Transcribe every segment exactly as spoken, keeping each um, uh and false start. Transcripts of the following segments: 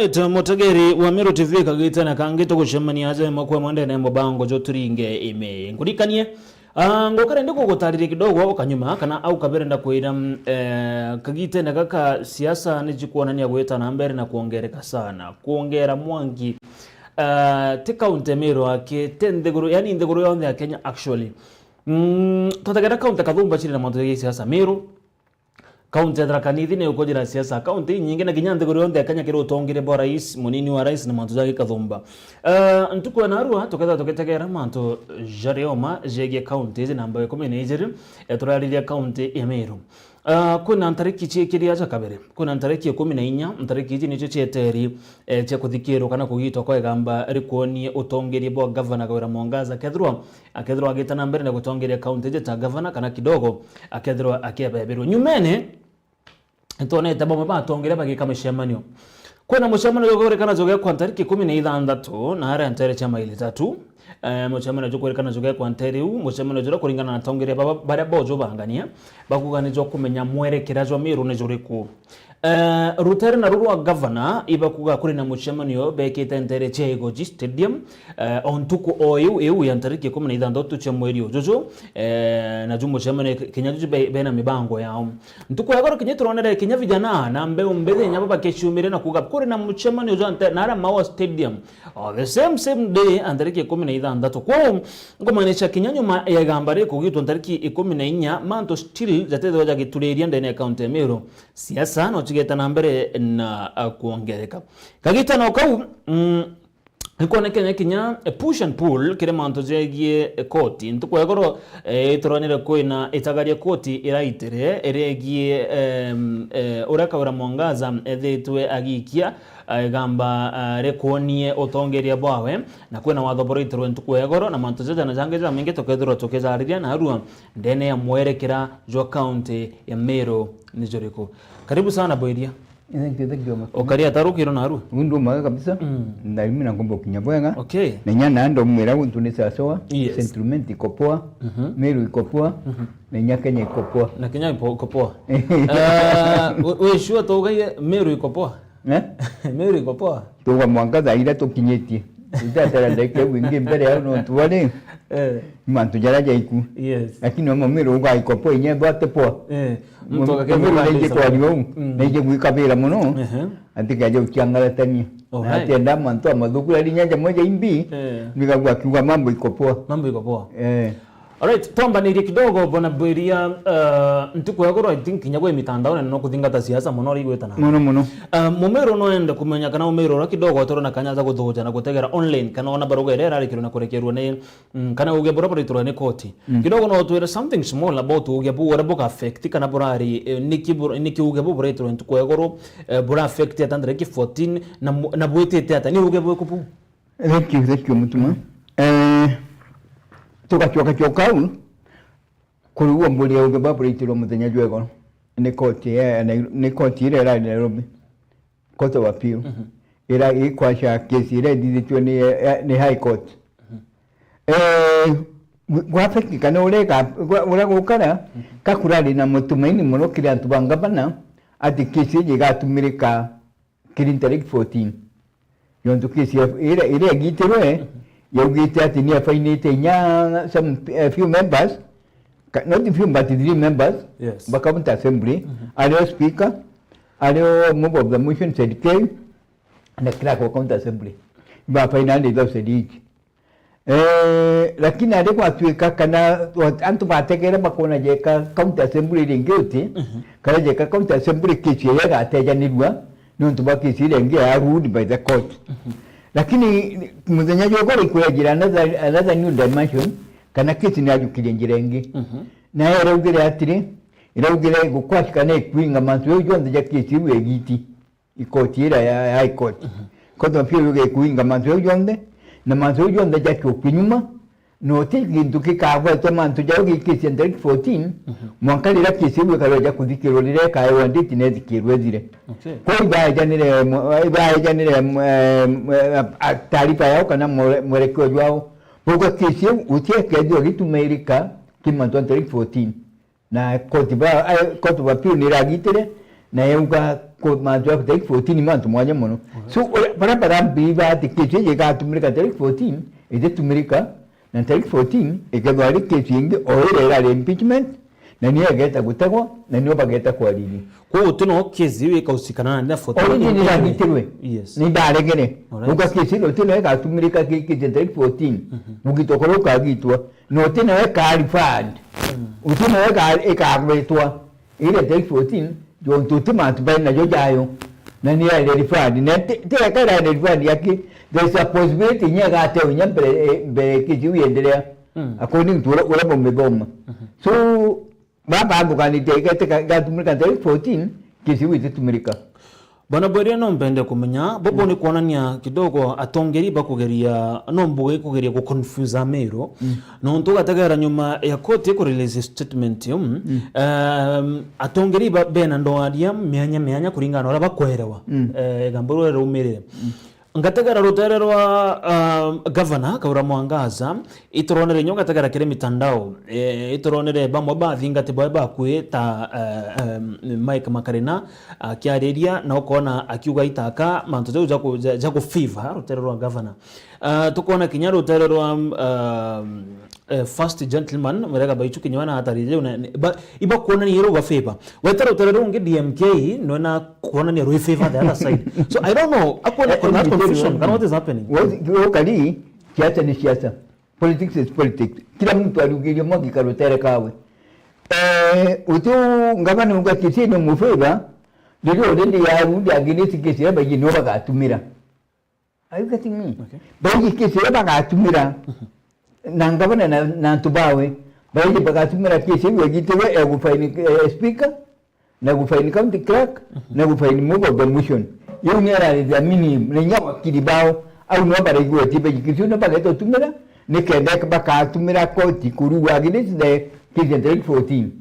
Alright, mutegeri wa Meru T V, kagitene kangi tugucemania aja imwe kwa imwe ndene ya mubango jo Turinge Ime. Nkurikanie, ah, ngukare ndi kugutariria kidogo ukanyuma, kana au kabere ndakwira, mm, eh, kagitene gaka siasa ni cikwonania gwita na mbere na kwongereka sana. Kwongera mwangi, ah, ti kaunti ya Meru aki, ti nthiguru, yani nthiguru yonthe ya Kenya actually. Mm, tutegera kaunti kathumba ciri na mantu ja siasa Meru. Kaunti ya Tharaka Nithi ni ukujira siasa. Kaunti inyingi na kinya nthiguru yonthe ya Kenya kiri utongeria bwa rais, munini wa rais na mantu jangi kathumba. Eh, ntuku ya narua tukethira tugitegera mantu jari oma jegie kaunti iji namba ikumi na ijiri, eh, turariria kaunti ya Meru. Eh, kwina ntariki ciikiri aja kabere. Kwina ntariki ikumi na inya, ntariki iji nicio cieteri, eh, cia kuthikirwa kana kugitwa kwa igamba rikuonie utongeria bwa gavana Kawira Mwangaza, kethirwa akethirwa agita na mbere na gutongeria kaunti iji ta gavana kana kidogo akethirwa akiebebirwa. Nyumene, nitwonete bamwe ba atongeria bagika micemanio. Kwina mucemanio jukurikana jugekwa ntariki ikumi na ithanthatu na aria ntere cia maili tatu. Eh, mucemanio jukurikana jugekwa ntere iu, mucemanio juria kuringana na atongeria baba baria bojubangania, bakuga ni jwa kumenya mwerekera jwa Meru ni juriku. Eh, rutere naru rwa gavana ibakuga kuri na mucemanio bekite ntere cia Igoji Stadium, eh, o ntuku o iu iu ya ntariki ikumi na ithanthatu cia mweri ujuju, eh, na ju mucemanio kinya ju be-, bena mibango yao. Ntuku ya goro kinya turonere kinya vijana na mbeu mbithi nyabo bakiciumire na kuga kuri na mucemanio jwa nte-, na aria Maua Stadium. O the same, same day, a ntariki ikumi na ithanthatu. Kwou, nkumaanisha kinya nyuma ya igamba rikugitwa ntariki ikumi na inya, mantu still jatethirwa jagituriria ndene ya kaunti ya Meru. Siasa no cigeta na mbere na, a, kwongereka. Kagitano kau, mm, nikuonekene kinya, e, push and pull kiri mantu jegie, e, koti. Ntuku ya goro, e, ituronire kwina itagaria koti iraitire, iregie, em, e, uria Kawira Mwangaza ethitwe agikia, a, igamba, a, rikuonie utongeria bwawe, na kwina watho buraitirwe ntuku ya igoro, na mantu jaja na jangi jamaingi tukethirwa tukijariria narua ndene ya mwerekera jwa kaunti ya Meru ni juriku. Karibu sana Bwiria. Thank you, thank you, Mutuma. Ukari atarukirwo narua? Uyu ndi umwe kabisa. Mm. Na mimi nakomba ukinya bwega. Okay. Na inya na ndo mwira guntu ni sawa. Yes. Sentiment iko poa. Mhm. Meru iko poa. Mhm. Na inya Kenya iko poa. Na Kenya ipo-, iko poa. Eh, we, we sure tugaie Meru iko poa? Eh? Meru iko poa? Tuga mwanka thaa iria tukinyitie. Tutatera ndagika iu ingi mbere yao nontu bari, eh, mantu jaria jaiku. Yes. Lakini omo Meru ugaiko poa inya bwate poa. Eh, mtu Mu-, akakenya Meru naije kwariwa u, mm, naije gwikabira muno. Ehe. Ati kaja ukiangaratania. Alright. Na atienda mantu amathuku ari nyanja moja imbi, eh, nigagua akiuga mambo iko poa. Mambo iko poa. Eh. Alright, twambanirie kidogo, Bwana Bwiria, uh, ntuku ya goro, I think, kinya gwi mitandaone no kuthingata siasa mono ri gwetana. Mono, mono. Uh, Mumeru no ende kumenya kana Mumeru ura kidogo atorwo na kanya za guthuja na gutegera online, kana ona baruga iria irarikirwe na kurekerwa ni, mm, kana uge bura buriturwa ni koti. Mm. Kidogo no twire something small about uge bu ura buga affect kana burari, eh, niki bur-, niki uge bu buriturwa ntuku ya goro, eh, bura affect ata ndareki fourteen na mu-, na bwitite ata ni uge bwiku bu? Thank you, thank you, Mutuma. Eh, tugacoka coka au, kurigwo mburi ya uge bwa buraitirwo muthenya jwa igoro. Ni koti, eh, ni, ni koti iria irari Nairobi. Court of Appeal. Mhm. Ira ikwaca case iria ithithitue ni, eh, ni High Court. Mhm. Eh, gwa-, gwafikika ni uria ga-, gwa-, uria gukara, mhm, kakurari na mutumaini muno kiri antu ba ngavana, ati case iji igatumirika kiri ntariki fourteen. Yontu kesi ya, iria, iria igitirwe, yaugite ati ni afainite inya some, a few members, ka-, not few, but three members, yes, ba county assembly, mhm, ario speaker, ario move of the motion, Said K, na clerk wa county assembly. Ba finally thousand each. Eh, lakini ari gwatuika kana wa-, antu bategere bakona jeka county assembly ringi uti, mhm, kana jeka county assembly case iria igatejanirua, nontu bwa case iria ingi ya ruled by the court. Mhm. Lakini muthenya jwa goro ikurejera another, another new dimension, kana case ni ajukirie njira ingi. Mhm. Na iraugire atiri, iraugire igukwashika na ikuinga mantu jau jonthe ja case iu egiti. Ikoti iria ya, ya High Court. Mhm. Court of Appeal yuge ikuinga mantu jau jonthe, na mantu jau jonthe jacokie nyuma, na uti gintu gikagwete mantu jau gikisia ntariki fourteen, mhm, mwanka riria case iu ikarua ja kuthikirwa, riria ikaewa date na ithikirwe ithire. Okay. Kwou ibaejanire mwe-, ibaejanire mwe-, mwe-, a-, taarifa yao kana mwere-, mwerekeo jwao. Bauga case iu uti ekethirwa gitumairika ki mantu a ntariki fourteen. Na court ba, eh, court of appeal ni iragitire, na yauga ku-, mantu ja tariki fourteen mantu mwanya mono. Alright. So, uria, baria barambiba ati kesi iji igatumirika tariki fourteen, ititumirika, na tariki fourteen ikethwa iri kesi ingi o iria irari impeachment, na niyo igeta gutegwa, na niyo bageta kwarithia. Kwou guti no kesi iu ikausikana na fourteen. Already nirangitirwe. Yes. Nindaregere. Alright. Uga kesi ino ti no igatumirika ki-, kesi ya tariki fourteen. Mhm. Kugitwa kuria ukagitwa. No ti no ika referred. Mm. Uti no ika-, ikagwetwa. Iria tariki fourteen, jontu ti mantu bari najo jayo. Na ni ya referred. Na ti, ti eka ya referred yaki, there is a possibility inya igatewa inya mbere, eh, mbere kesi iu iendelea. Mm. According to uria, uria bumithoma. Mhm. So, baba athukanitie igete ka-, igatumika tariki fourteen, kesi iu ititumirika. Bwana Bweria, no mpende kumenya, bubu ni kwonania kidogo atongeri bakugeria, no mbuge kugeria gu confuse Ameru. Mm. Nontu ugategera nyuma ya koti ku release statement iu, mm, um, atongeri ba-, bena ndwaria mianya mianya kuringana na uria bakwerewa, mm, eh, igamba riria riumirire. Mm. Ngategera rutere rwa, um, Governor Kawira Mwangaza, ituronere inya ngategera kiri mitandao, eh, ituronere bamwe ba athingati bawe bakui ta, eh, um, Mike Makarina akiariria na ukona akiuga itaka mantu jau ja ku-, ja, ja ku favor rutere rwa Governor. Ah, tukona kinya rutere rwa, um, eh, first gentleman, Murega Baichu kinya we na atari jau na, ba, ibakuonania iru ba favor. Wetera rutere rungi D M K, no na kuonania rwi favor the other side. So I don't know, akwona, eh, kuna eh, confusion, kana what is happening? Wo-, wo kari, siasa ni siasa. Politics is politics. Kila mtu aliugiria mwangi karutere kawe. Eh, utiu ngavana uga kesi ni mu favor, riria already ya rudi against kesi ya baiji no bagatumira. Are you getting me? Okay. Baiji kesi iria bagatumira na ngavana na, na antu bawe, baiji bagatumira kesi iu egitirwe egufaini, eh, speaker, na gufaini county clerk, na gufaini move of the motion. Iu ni ararithia minimum, na inya wakiri bao, au no baraigua ti baiji kesi iu no bageta utumira, ni kenda bakatumira koti kuruga against the case in tariki fourteen.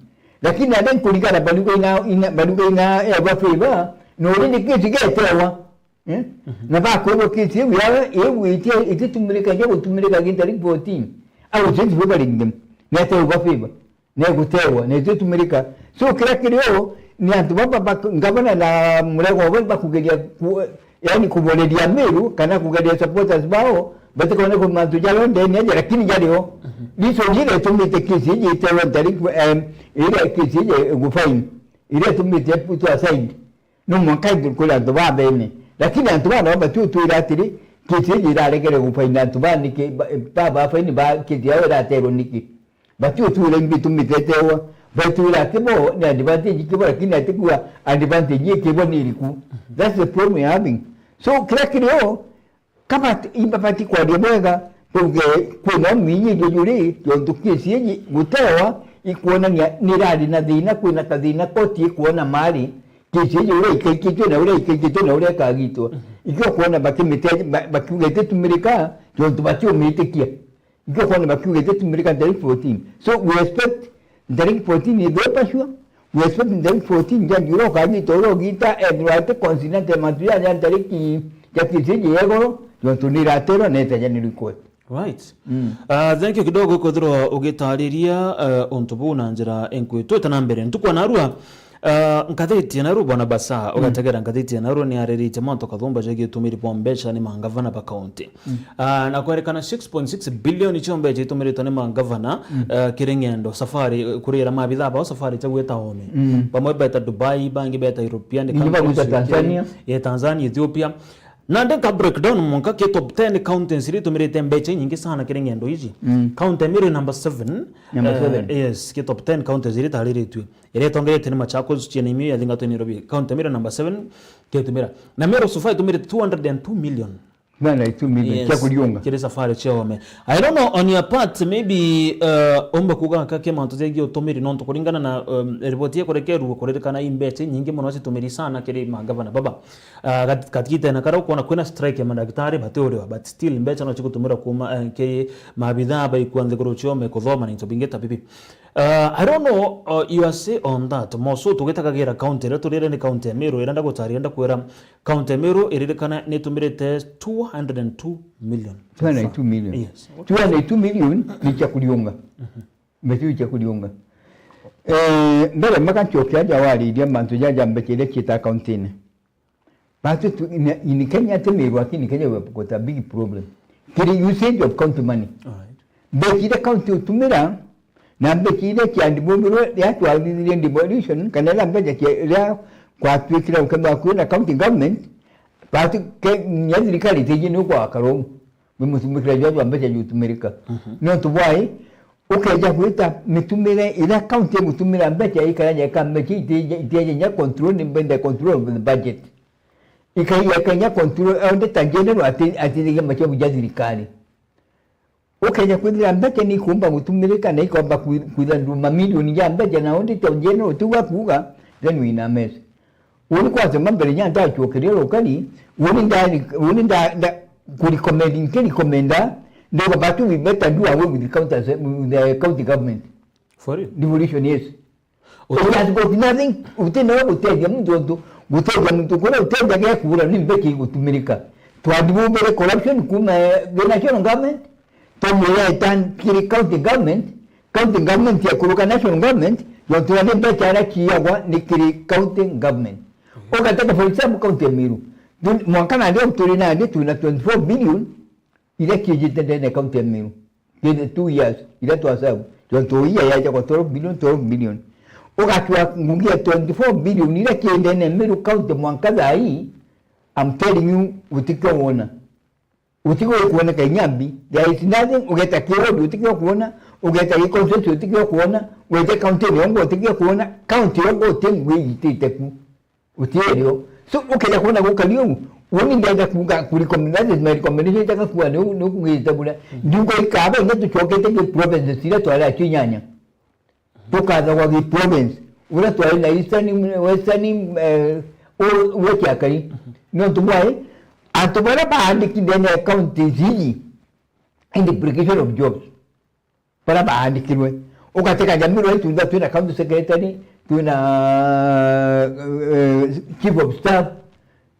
Lakini ade nkurigana baruga ina, ina, baruga ina eba favor, no already kesi getewa. Eh? Mhm. Na bakwirwa kesi iu yawe, iu iti-, ititumirika, ija gutumirika gintu tariki fourteen. Au sisi bo baringi. Nete uba favor. Negutewa, netitumirika. So, kira kirio, ni antu baba ba-, ngavana na Murega obo bakugeria ku-, yani kuboreria Meru, kana kugeria supporters bao, batikone ku mantu jario ndene aja, lakini jario. Mhm. Reason iria itumite kesi iji itewa tariki, em, iria kesi iji igufaini, iria itumite put aside. No mwanka kuri antu ba bene. Lakini antu bana baba tu twira atiri, kesi iji iraregere gufaina antu ba niki, ba, ba, ba faini ba kesi yao iraterwa niki. Bati utwira imbi tumitetewa, batwira ati bo ni advantage kibo, lakini ati kuga advantage ikibo ni iriku. That's the problem we're having. So, kira kirio, Kabati, ibabati kwaria bwega, tuge kwina uminyirio juri, jontu kesi iji gutewa, ikwonania nirari na thina, kwina kathina koti ikwona mari, kesi iji uria ikaikitwe na uria ikaikitwe na uria ikagitwa. Mhm. Ikio kwona bakimite-, ba-, bakiuga ititumirika, jontu batiumitikia. Ikio kwona bakiuga ititumirika tariki fourteen. So we expect tariki fourteen ithwe pashua, we expect tariki fourteen judge uria ukagita, uria ugita, ethirwa ati consonant ya mantu jaja tariki ja kesi iji ya iguru, jontu ni iraterwa na itajanirwe court. Right. Mm. Ah, thank you kidogo kwithirwa ugitariria, eh, untu buu na njira inkui. Twite na mbere. Ntuku ya narua, ah, ngathiti ya narua, bwana Basa, mm, ugategera ngathiti ya narua ni ariritie mantu kathumba jegie utumiri bwa mbeca ni mangavana ba kaunti. Mm. Ah, na kwerekana six point six billion cio mbeca itumiritwe ni mangavana, mm, eh, kiri ng'endo, safari, eh, kurira maabithaa bao safari cia gwita Oome. Mm. Bamwe beta Dubai, bangi beta European countries, bagwita U K, Tanzania. Yeah, Tanzania, Ethiopia. Nandi nka breakdown mwanka ki top ten counties iria itumirite mbeca inyingi sana kiri ng'endo iji. Mm. County ya Meru number seven. Number, eh, seven. Yes, ki top ten counties iria itariritue. Iria itongeretue ni Machakos, Chieni Imio, ya thingatwe Nairobi. County ya Meru number seven, kitumira. Na Meru so far itumirite two hundred and two million. Two hundred and two million, yes, cia kuriunga. Kiri safari cia Oome. I don't know, on your part, maybe, uh, umba kuga ka ki mantu jegie utumiri, nontu kuringana na, um, riboti ikurekerua kuririkana i mbeca inyingi mono citumiri sana kiri mangavana baba. Ah, gat-, katigitene karia ukwona kwina strike ya madagitari batiuriwa, but still mbeca no cigutumira kuma, eh, ki maabithaa baikua nthiguru ciome kuthoma na into bingi ta bibi. Ah, I don't know, uh, your say on that. Moso tugitagagira county iria turire ni county ya Meru, iria ndagutaria ndakwira county ya Meru iririkana ni itumirite two hundred and two million. Two hundred and two million. Yes. Two hundred and two million ni cia kuriunga. Mhm. Mbeca iu cia kuriunga. Eh, mbere maka ncokia aja wariria mantu jaja mbeca iria ciita kaunti-ini. But to, in, in Kenya, ti Meru, lakini Kenya we have got a big problem. Kiri usage of county money. Alright. Mbeca iria county utumira, na mbeca iria ciandibumiro ria twathithirie devolution, kana iria mbeca cia, iria kwatuikire ukethwa kwina county government, but ke, nya thirikari itiji ni ukwa karou. Wi mutumikira jwa jwa mbeca jutumirika. Mhm. Nontu bwai, ukeja gwita mitumire iria county igutumira mbeca ikara jeka mbeca iteje, iteje nya control ni mbende control of the budget. Ikaia kenya control, auditor general ati-, atithagia machobu ja thirikari. Ukeja kwithira mbeca ni ikumba gutumirika na ikomba kwi-, kwithandua mamilioni ja mbeca na auditor general tiu akuuga, then we in a mess. Uni kwasema mbere nya ndacokeria rukari, uni nda-, uni nda-, nda-, kurecommend, nkirecommenda, ndauga, but we better do away with the county, with the county government. For real? Devolution, yes. Uti- It has got nothing, uti nawe gutethia muntu untu, gutethia muntu kuria utejaga ekura ni mbeca igutumirika. Twandibumbire corruption kuma, eh, the national government, twamureta kiri county government, county government ya kuruka national government, yontura ni mbeca iria ciiyagwa ni kiri county government. Ugateka, for example, county ya Meru. Tun-, mwanka nandi turi nandi twina twenty-four billion iria ciijite ndene ya county ya Meru. Kiri two years iria twasabu, twenty-two year yaja kwa twelve billion, twelve billion. Ugatua ngugi ya twenty-four billion iria ciendene Meru County mwanka thaa ii, I'm telling you, utikio wona. Utikio kuoneka inyambi, there is nothing, ugeta ki ward utikio kuona, ugeta ki constituency utikio kuona, ugeta county yongo utikio kuona, county yongo uti ngui itite ku. Utierio. So, ukeja kuona gukari uu, uni ndenda kuga, kurecommend, that is my recommendation, itaka kuga ni u-, ni ukugite bura. Ndiuga ikaba, inya tucokete ki provinces iria twari acio inyanya. Tukathagwa ki province, uria twari na Eastern, Western, eh, u-, uria ciakari. Nontu bwai, antu baria baandiki ndene ya counties iji, in duplication of jobs. Baria baandikirwe. Ugateka Nyamiru itunda twina county secretary, twina, eh, chief of staff,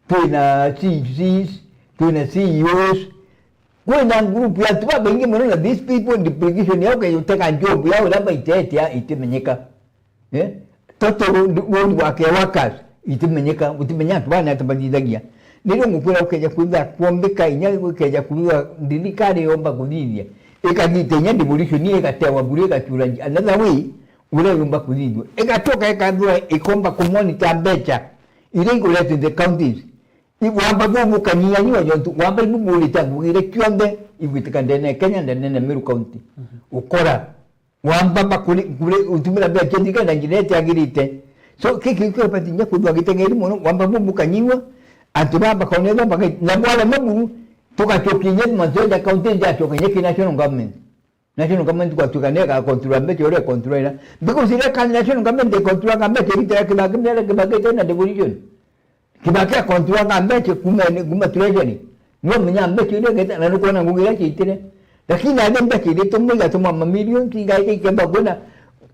twina C E Cs, twina C E Os. Kwina group ya antu babaingi mono, na these people, duplication yao, kayuteka job yao iria baitete ya itimenyeka. Eh? Total load wa care workers itimenyeka, gutimenya antu bana ata bathithagia. Nirio ngukwira gukeja kwithira kwombika inya gukeja kwithira thirikari yomba kuthithia, ikagita inya devolution igatewa bure, igacura another way uria yumba kuthithua. Igacoka ikathua ikomba kumonitor mbeca iria iguretwe the counties. Wamba bubu kanyia ni wajontu, wamba ibu burite ngugi iria cionthe igwitika ndene ya Kenya, ndene ya Meru County. Mhm. Ukora. Wamba bakuri, kuri, utumira mbeca cia thirikari na njira itiagirite. So, kiki kio bati nya kwithwa giteng'eri mono, wamba bubu kanyigua, antu baba bakone baba, na bwale mabu, tugacokia inya mantu ja county, njacokia inya ki national government. National government gwatuika ni ga control mbeca uria control ira. Because iria ka national government icontrol ga mbeca, igitira Kibaki, mbeca Kibaki ite na devolution. Kibaki akontrolanga mbeca kuma, kuma treasury. Niwe umenya mbeca iria igete, na nukwona ngugi iria ciitire. Lakini nandi mbeca iria itumwa igatuma mamilioni, igaita ikemba kwina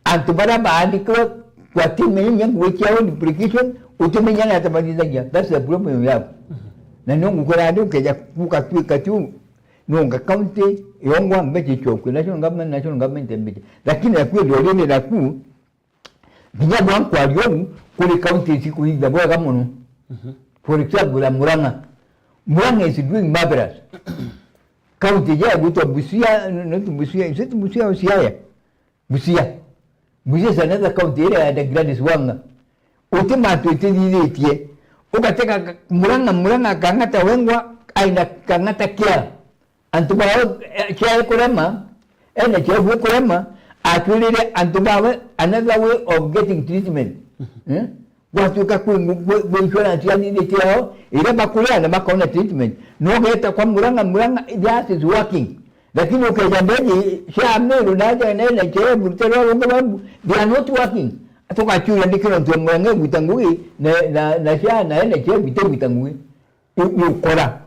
antu baria baandikirwe, gwatimenya ngugi ciao, duplication, utimenya ni ata bathithagia. That's the problem you have. Na nio ngukwira nandi ukeja gukatuika tiu, nonga county yongwa mbeca icokue, national government, national government mbeca. Lakini naku ndorine naku, Kinya bwa nkwaria uu, kuri counties ikuthithia bwega mono. Mhm. For example, Murang'a. Murang'a is doing marvelous. County ija igwitwa Busia, not Busia, is it Busia or Siaya? Busia. Busia is another county iria ya Gladys Wanga. Uti mantu itithithitie. Ugatega Murang'a, Murang'a Kang'ata wengwa aina Kang'ata Care. Antu bao, eh, ciae kurema, N H I F ikurema, atwirire antu bawe another way of getting treatment. Mhm. Eh? Gwatuika kwi, kwi, kwi insurance ya nini ciao, iria bakuria na makona treatment. No geta kwa Murang'a, Murang'a, that is working. Lakini ukeja ndeni, SHA Meru na aja na N H I F, rutere rwa rungu babu, they are not working. Tugachuria ndikira ntu ya Murang'a igwita ngugi, na, na, na SHA na N H I F itigwita ngugi. I, i ukora.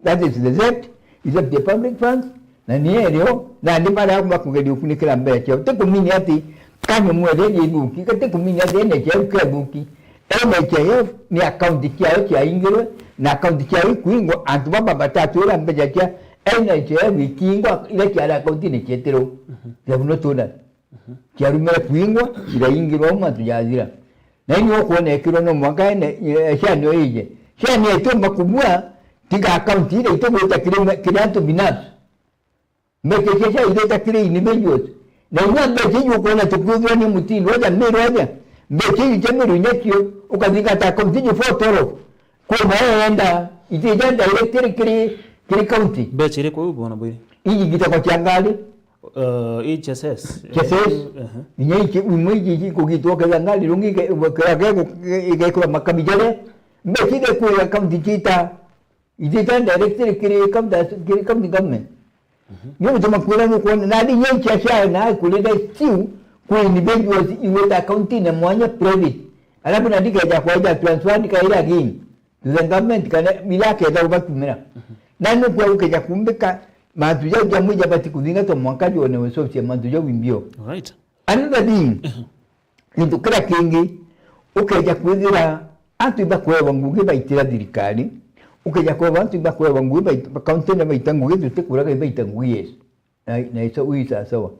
That is the theft, is of the public funds, na ni erio, na ni baria bakugeria ukunikira mbeca ciao. Ti kumini ati kanyu mwere ni thuki, ti kumini ati N H I F ke thuki. N H I F ni account ciao ciaingirwe, na account ciao ikuingwa, antu baba batatwira mbeca cia N H I F ikingwa, iria ciari account ni cietirwo. Mhm. They have not told us. Mhm. Ciarumire kuingwa, iraingirwa au mantu jathira. Na ini ukwona ekirwo no mwanka ene, eh, SHA nio ije. Kenya itiumba kubua, tiga account iria itugwita kiri, kiri antu binafsi. Mbeca icio cia iteta kiri individuals. Na inya mbeca iu ukwona tukiuthurania mutindo aja, Miru aja. Mbeca iu cia Miru inya cio, ukathingata account iu four twelve. Kwina eenda, itija directly kiri, kiri county. Mbeca iriku iu bwana Bwire? Iji igitagwa cia ngari. Uh, H S S. H S S. Ehe. Inya iki, imwe iji ikugitwa kethira ngari rungi ike-, kira gego-, igekirwa makabijare. Mbeca iria kwi account cita Itita directly kiri county, kiri county government. Mhm. Ni gutuma kwira nukwona, na ndi nyenchia cia na kurira still kwi individuals iwita account-ini mwanya private. Alafu na ndikeja kwaja transfer ndikaira again to the government kana bila kenda ubatumira. Mhm. Na nukwa ukeja kumbika mantu jau ja mwija bati kuthingatwa mwanka jone wesocia mantu jau imbio. Alright. Another thing, mhm, gintu kiria kingi, ukeja kwithira antu ibakuewa ngugi baitira thirikari, ukeja kuewa antu ibakuewa ngugi bait-, county na baita ngugi, tutikuraga ibaita ngugi, yes. Na, na iso ui sasawa.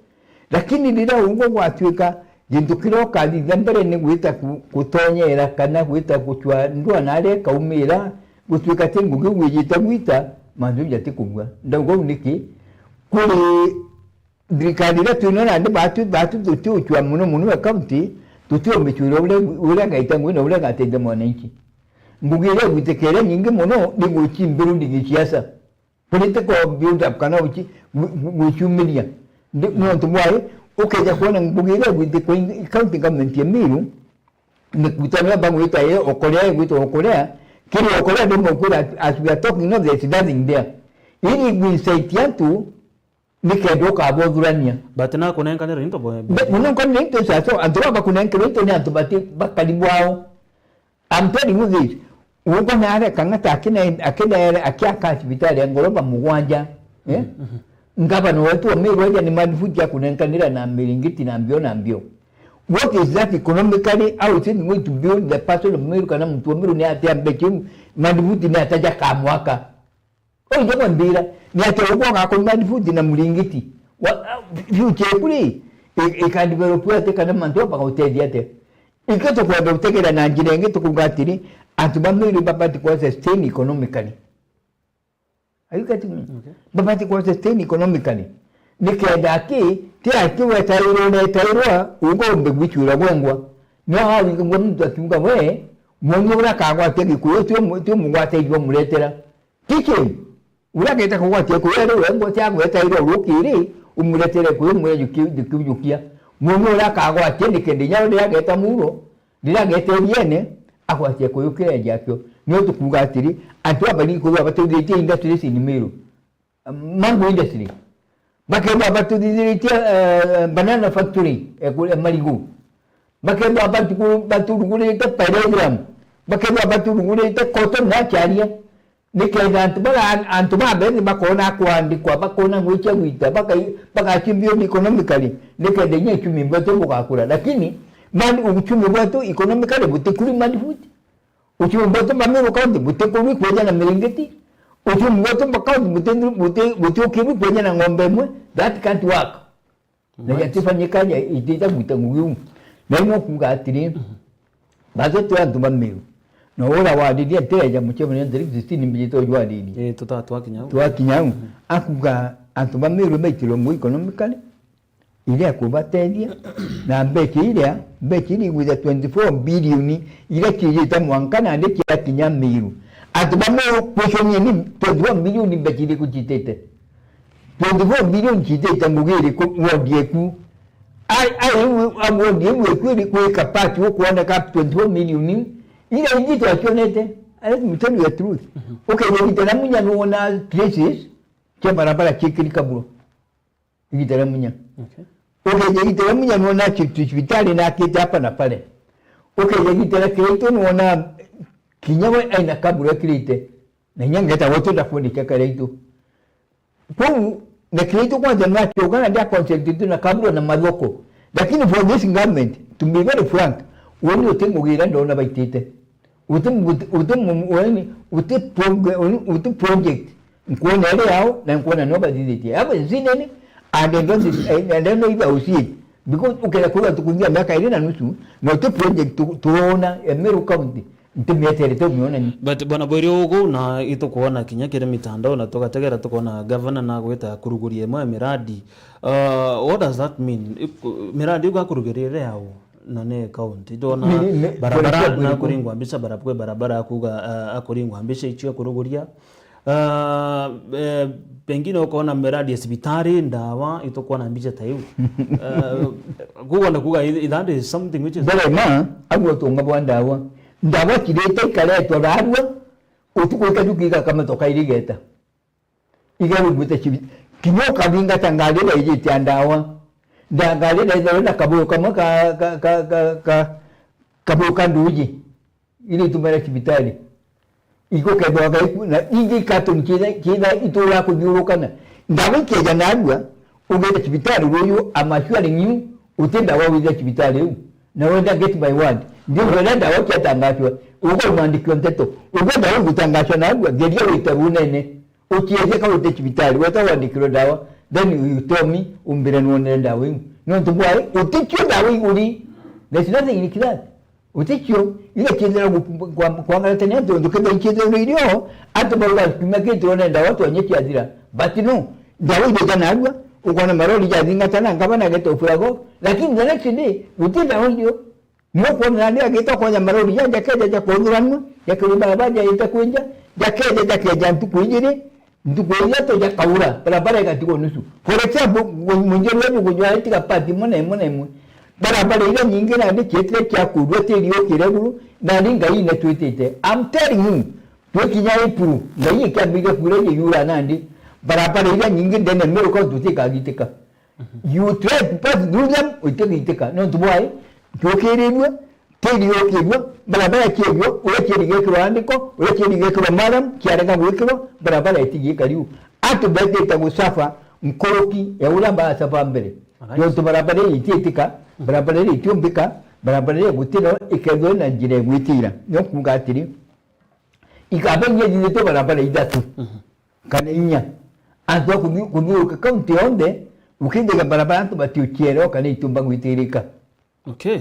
Lakini riria ugwe gwatuika gintu kiria ukathithia mbere ni gwita ku-, gutonyera kana gwita gucwa ndwara na aria ikaumira, gutuika ti ngugi wijite gwita, mantu jatikugua. Ndauga uu niki? Kuri thirikari iria twina nandi batu, batu tutiucua mono mono ya county, tutiumicwira uria, uria ngaita ngugi na uria ngateithia mwananchi. Ngugi iria igwitikire nyingi mono ni gucimbirwa ndi gisiasa. Political build up kana guci-, gu-, gu-, guciumiria. Ndi, nontu bwai, ukeja kwona ngugi iria igwitikwa in-, county government ya Meru, ni kutanira bagwita ye okorea, igwitwa okorea, kiri okorea ndi mukwira as we are talking now, there is nothing there. Ili igwincite antu, nikenda ukabothurania. But nakunenkanira into bo-, Be-, munenkanira into cia so, antu baba kunenkanira into ni antu bati bakari bwao. I'm telling you this. Uko na are kang'ata akina, akina ere akiaka cibitari ya ngoroba mugwanja. Eh? Mhm. Ngavana wetu wa Meru aja ni madfuti ya kunenkanira na miringiti na mbio na mbio. What is that economically? How is it going to build the person of Meru kana muntu wa Meru ni atia mbeche madfuti ni ataja ka mwaka? Oiga mwambira, ni atia ugwa gakuma ni fundi na muringiti? Wa, future eku ri, i-, ika develop atia kana mantu bagautethia atia? Ikio tukwenda gutegera na njira ingi tukuuga atiri, antu ba Meru babati kwa sustain economically. Are you getting me? Okay. Babati kwa sustain economically. Nikenda aki, ti aki wetairwo netairwa, ugombe gwicura gwengwa. No awigagwa muntu akiuga we, mwenye uria akagwatia Gikuyu, tio mu-, tio mugwate ijwa muretera. Kitchen, uria ageta kugwatia kuria riu we ngote agweta ira urukiri, umuretere kuyu umwire juki-, jukiujukia. Muno uria akagwatia nikende inya riria ageta muro, riria ageta iriene, agwatia kuyu kiria jakio. Nio tukuuga atiri, antu aba bari kuthwa batuthitie industries in Meru. Mango industry. Bakethwa batuthithiritie, eh, banana factory, eh, kuria marigu. Bakethwa batuku-, baturugurite pyrethrum. Bakethwa baturugurite cotton na charia. Nikenda antu bara, antu ba mbere ni bakona kwandikwa, bakona ngugi cia gwita, bakai-, bagachimbio economically, nikenda inya uchumi bwetu bugakura. Lakini, man-, uchumi bwetu economically butikuri madfuti. Uchumi bwetu ba Meru County butikuri kweja na miringiti. Uchumi bwetu ba county buti-, buti-, butiukiri kweja na ng'ombe imwe. That can't work. Na jatifanyika ja itija gwita ngugi uu. Na ino kuuga atiri, mhm, bathe twi antu ba Meru. Na ura waririe ntireja muchemania nthiri sixteen mbijite ujwaririe. Eh, tuta-, twakinya au. Twakinya au. Mhm. Akuuga antu ba Meru baitirwe ngugi economically, iria kubatethia, na mbecha iria, mbecha iria igwitha twenty-four billion, iria ciijite mwanka nandi ciakinya Meru. Antu ba Meru, question ni twenty-four billion mbecha iriku ciitite? Twenty-four billion ciitite ngugi iriku ward eku? Ai, ai, iu, a ward iu eku iri kwi kapati ukwoneka twenty-four million iu? Ira ingi twacionete. Let me tell you the truth. Mhm. Ukeja gitera munya nuona places cia barabara ciikiri kaburo. Igitera munya. Okay. Ukeja gitera munya nuona ki-, tu cibitari nakite hapa na pale. Ukeja gitera Kiraitu nuona kinya we aina kaburo ekirite. Na inya ngeta gwetu ndakuoneka Kiraitu. Kwou, na Kiraitu kwanza nwakiuga na ndia concentrate na kaburo na mathoko. Lakini for this government, to be very frank, uuni uti ngugi iria ndona baitite. Uti, uti, uti mu-, uti, uti prog-, uti project. Nkwona iri yao, na nkwona nio bathithitie. Aba nzinene, and I don't, and I don't know if I will see it. Because ukenda kuuga tukuthia miaka iri na nusu, na uti project tu-, turona ya Meru County. Ntimieterete umione ni. But bwana Bwiri, ugu na itukwona kinya kiri mitandao na tugategera tukona gavana na gwita kuruguria imwe ya miradi. Uh, what does that mean? Iku- Miradi iku akurugiria iri au na ni county? Ndona Ni- ni- barabara kuelekea na Bwiri kuringwa mbica, bara- kwi barabara akuga, uh, akuringwa mbica icio akuruguria. Ah, eh, pengine ukoona miradi ya cibitari, ndawa, itukwona mbica ta iu. Eh, kuuga na kuuga i- that is something which is Mbere ma, au utonga bwa ndawa. Ndawa kirite ikaretwa rarua, utuku ikaju kiga kamatoka irigeta. Igarugwite cibi. Kinya ukathingata ngari ira ijite ya ndawa. Nda ngari ira itharwe na kabuyu kamwe ka, ka, ka, ka, ka, kabuyu ka nduji. Iria itumire cibitari. Igukethwa gaiku na ingi ikatuni kitha kitha itura kuthiurukana. Ndawa ikeja narua, ugete cibitari ruyu, I'm assuring you, uti ndawa withe cibitari iu. Na wenda get my word. Ndio ngwenda ndawa kiatangacwa. Ugo mwandikio nteto. Ugo ndawa igutangacwa narua, geria wite runene. Ukiethia ka wite cibitari, weta wandikirwe ndawa, then you tell me, umbire nwonere ndawa iu. Nontu bwai, utikio ndawa iguri. There's nothing like that. Utikio, ile kiethira gu- kwa- kwangaratania ntu ndu kenda ikiethira irio, antu bauga kiumia giki twone ndawa twanye kiathira. But no, ndawa ibeja narua, ukona marori jathingatana, ngabana geto furago, lakini the next day, guti ndawa irio. Ni ukwona nandi agita kwona marori ja jakeja jakuthuranua, jakiri barabara jaite kwinja, jakeja jakeja ntuku ijiri, ntuku ithatu jakaura, barabara igatigwo nusu. For example, mu- munjiri weju kujwa itiga part imwe na imwe na imwe. Barabara iria nyingi nandi cietire ciakurua tiri ukire iguru, nandi Ngai ni twitite. I'm telling you, twikinya April, Ngai ikiambiriria kuura ijiyura nandi, barabara iria nyingi ndene Meru County tutikagitika. You try to pass through them, utigiteka. Nontu bwai, ntukirirue, tiri ukirua, barabara ikirua, uria kiri gikirwa andiko, uria kiri gikirwa maram, kiarega gwikirwa, barabara itigika riu. Antu betite gucafa nkuruki ya uria bacafa mbere. Alright. Nontu barabara ii itiitika, barabara ii itiumbika, barabara ii gutino ikethwe na njira igwitira. Ni kuuga atiri, ikaba inya ithithitwe barabara ithatu kana inya. Antu a kuthiu- kuthiuruka kaunti yonthe, ukithiga barabara antu batiuchiere o kana itumba gwitirika. Okay.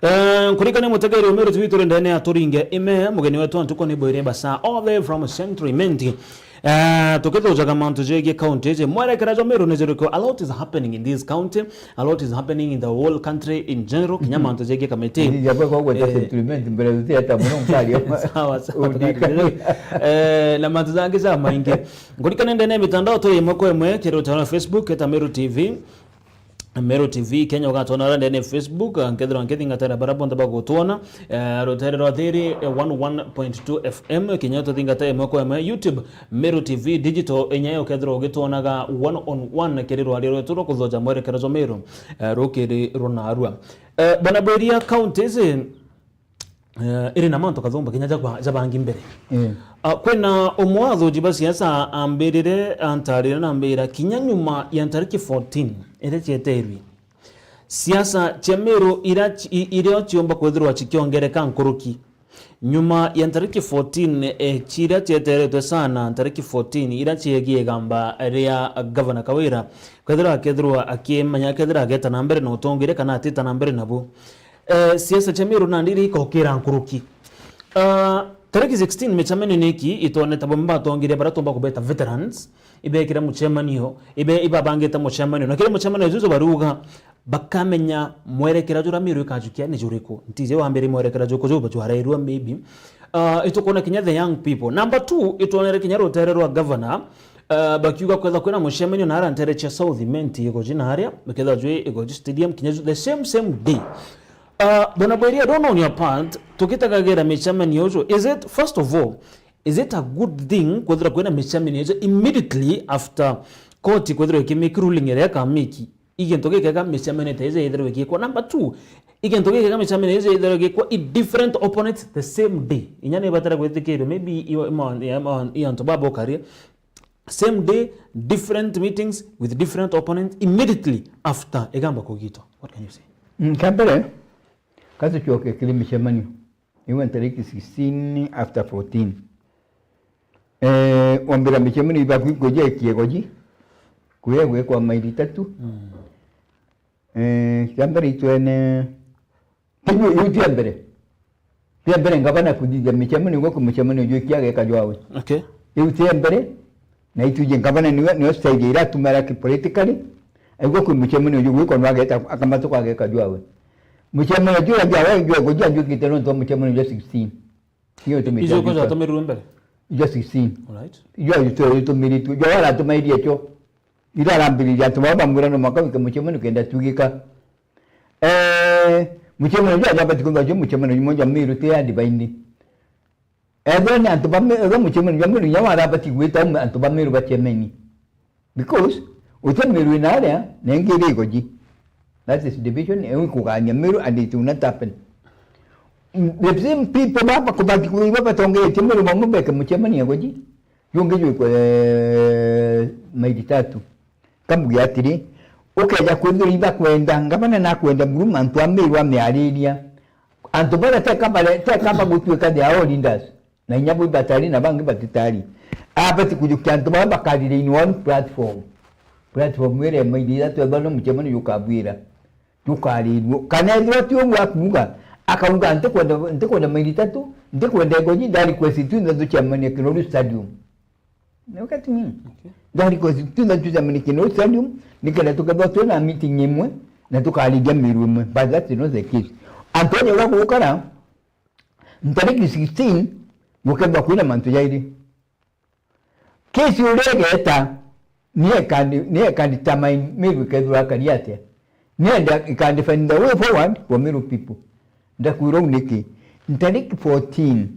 Eh, nkurikania mutegeri Umeru T V turi ndene ya Turinge Ime, mugeni wetu wa ntuku ni Bwire Basa, all the way from Central Imenti. Eh, tukithujaga mantu jegie county iji, mwerekera jwa Meru ni juriku? A lot is happening in this county. A lot is happening in the whole country in general, kinya mantu jegie kamiti. Ni jabwe kwa gweta Eh, settlement mbere uti hata muno nkari. Sawa, sawa, Udika. tukari. Eh, na mantu jangi ja maingi. Nkurikania ndene ya mitandao turi imwe kwa imwe, kiri rutaro rwa Facebook, eta Meru T V. Meru T V Kenya ugatwona uria ndene ya Facebook, nkethirwa nkithingatira baria bonthe bagutwona. Eh, rutere rwa thiri, eh, one one point two F M, kinya tuthingata imwe kwa imwe. YouTube, Meru T V Digital, inya yo ukethirwa ugitwonaga one on one kiri rwaria rwetu rwa kuthoja mwerekero jwa Meru, eh, rukiri runarua. Eh, bwana Bwiria, counties, eh, iri na mantu kathumba kinya ja kwa- ja bangi mbere. Mm. Ah, kwina umwe wa athuji ba siasa ambirire, antarire na ambira, kinya nyuma ya ntariki fourteen iria cieterwi, siasa cia Meru ira ci- i- irio ciumba kwithirwa cikiongereka nkuruki. Nyuma ya ntariki fourteen, eh, ciria cieteretwe sana, ntariki fourteen, iria ciegie igamba ria Gavana Kawira, kwethirwa akethirwa akimenya, akethirwa ageta na mbere na utongeria kana atita na mbere nabo. Eh, siasa cia Meru nandi iria ikokira nkuruki. Ah, tariki sixteen micemanio niki itwonete bamwe batongeria baria tumba kubeta veterans, ibekira mucemanio, ibe- ibabangite mucemanio. Na kiri mucemanio juju baruga, bakamenya mwerekera juria Meru ikajukia ni juriku. Ntiji wambere mwerekera juku ju bajwarairua maybe. Uh, itukwona kinya the young people. Number two, itwonere kinya rutere rwa governor, uh, bakiuga kwetha kwina mucemanio na ara ntere cia South Imenti igoji na aria, baketha jwi igoji stadium, kinya ju- the same, same day. Uh, Bwana Bweri, I don't know on your part, tukitagagira micemanio uju, is it, first of all, is it a good thing kwethira kwina micemanio uju immediately after court kwethira ikimake ruling iria ikamake? I gintu gikega micemanio ta iji yithirwe igikwa. Number two, i gintu gikega micemanio iji yithirwe igikwa i different opponents the same day. Inya ni batara gwitikirwe, maybe i, i, i, i antu baba ukaria same day, different meetings with different opponents immediately after igamba kugitwa. What can you say? Mm, kia mbere, ka tucoke kiri micemanio. Iwe ntariki sixteen after fourteen. Eh, wambira micemanio ibaku ikuja ikiegoji. Kuya gwikwa maili itatu. Mm. Eh, kia mbere itwene. Kinya iu tia mbere. Cia mbere ngavana kuthithia micemanio igwe kwi mucemanio jwiki ageka jwawe. Okay. Riu cia mbere, na ituje ngavana niwe, niwe style ira atumira ki politically, aigwe kwi mucemanio jugwikwa no ageta, akamatuka ageka jwawe. Mucemanio jura jwawe jwa Igoji ajwikite nontu wa mucemanio jwa sixteen. Niyo itumite Icio ajwika. Kwa jatumirirwe mbere? Jwa sixteen. Alright. Jwa ito itumiritwe. Jwa wala atumairie cho. Ira arambiriria antu baba bamwira no mwaka wike mucemanio kenda tugika. Eh, mucemanio jwa jabati kumba jo mucemanio jumwe jwa Meru ti ya Divine. Ethwe ni antu ba Me-, ethwe mucemanio jwa Meru nya warabati gwita umwe antu ba Meru bacemeni. Because uti Meru ina aria, na ingi iri Igoji. That is division, ewe kugania Meru and it will not happen. Mm, the same people baba kubati kuiba batongetie Meru bamwe beke mucemanio Igoji. Jungi jwikwe, eh, maili tatu. Kambuge atiri, ukeja kwithirwa ibakwenda, ngavana nakwenda buru mantu a Meru ameariria. Antu baria teka bare-, teka bagutuika they are all leaders. Na inya bo ibatari na bangi batitari. Abati kujukia antu baria bakarire in one platform. Platform ire maili ithatu ethwa no mucemanio jukabwira. Jukarirua. Kana ethirwa ti uguo akuuga, akauga, "Ntikwenda, ntikwenda maili ithatu, ntikwenda Igoji, nda request tu ithatu ciamania Kinoru Stadium." You get me? Okay. Nda request tu ithatu ciamania Kinoru Stadium, nikenda tukethwa twina meeting imwe, na tukariria Meru imwe. But that is not the case. Antu aja uria gukara, ntariki sixteen, gukethwa kwina mantu jairi. Kesi uria igeta, niyo ikandi-, niyo ikandetermine Meru ikethirwa akari atia. Niyo ika-, ikandefine the way forward for Meru people. Ndakwira uu niki? Ntariki fourteen,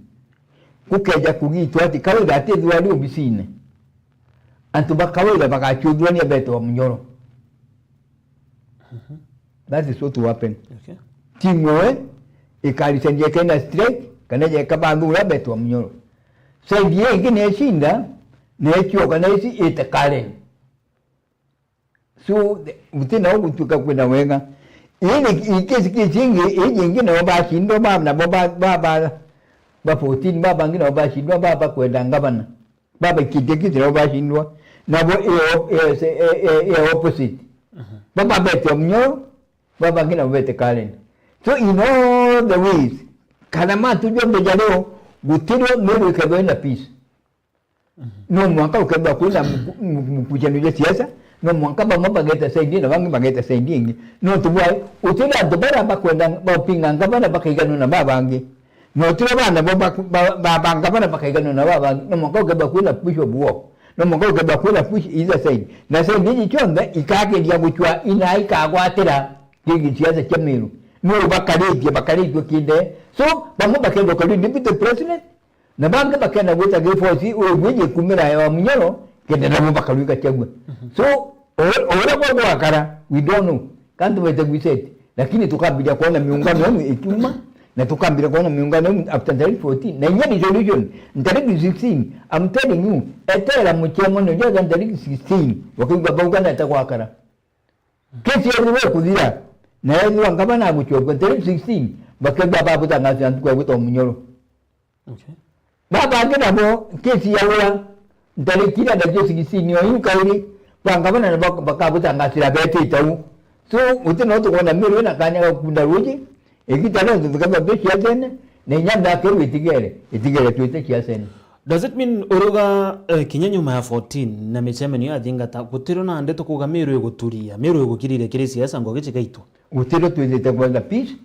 gukeja kugitwa ati Kawira atithirwa ari obisine, antu ba Kawira bagacuthurania betwa munyoro. Mhm. That is what will happen. Okay. Timu ewe ikaricanjia kena strike, kana jeka bandu uria betwa munyoro. Side iyo ingi necinda, necioka neci ite Karen. So, the, guti nao gutuika kwina wega. Ii ni, ii kesi, kesi ingi, iji ingi nao bacindwa ba, nabo ba, ba, ba, ba fourteen, ba bangi nao bacindwa ba, ba kwenda ngavana. Baba ikitie kiti nao bacindwa. Nabo iyo, iyo, iyo, iyo opposite. Mhm. Baba bete omnyo, baba ngina bete Karen. So in all the ways, kana mantu jonthe jario, gutirio Meru ikethwa ina peace. Mhm. No mwanka ukethwa kwina muku-, muku-, mukujanio ja siasa, no mwanka bamwe bageta side na bangi bageta side ingi. No tubwa, utire antu baria bakwenda, bapinga ngavana bakaiganwa na babangi. No tire bana bo ba, ba, ba, ba ngavana bakaiganwa na babangi. No mwanka ukethwa kwina push of war. No mwanka ukethwa kwina push either side. Na side iji cionthe ikageria gucwa ina ikagwatira kigi siasa kia Meru. No bakaritie, bakaritie kinde. So, bamwe bakenda ukarua deputy president, na bangi bakenda gwita gibosi, ugwiji kumira ya munyoro, kenda nabo bakarwika kiagu. Mhm. So, o-, o uria gwa gwakara, we don't know. Kantu baite gwiseti. Lakini tukambiria kuona miungano yenu ikiuma, na tukambiria kuona miungano yenu after ntariki fourteen. Na inya resolution, ntariki sixteen, I'm telling you, etera mucemano jothe ntariki sixteen, wakaigua bauga na eta gwakara. Kesi yethirwa ikuthira, na yethirwa ngavana agucokua, ntariki sixteen, bakethirwa babutangacia ntuku ya gwita munyoro. Okay. Babangi nabo, kesi ya ura, ntariki ira na sixteen o iu kairi, ba ngavana na bak-, bakabutangasira betite u. So, guti no tukwona Meru ina kanya ga gukunda ruji, igita rionthe tukethirwa twi ciacene, na inya miaka iu itigere, itigere twite ciacene. Does it mean uruga, eh, kinya nyuma ya fourteen na micemanio ya thingata, gutirio na ndeto kuuga Meru iguturia, Meru igukirire kiri siasa, Ngugi cigaitwa? Gutirio twithite kwenda peace,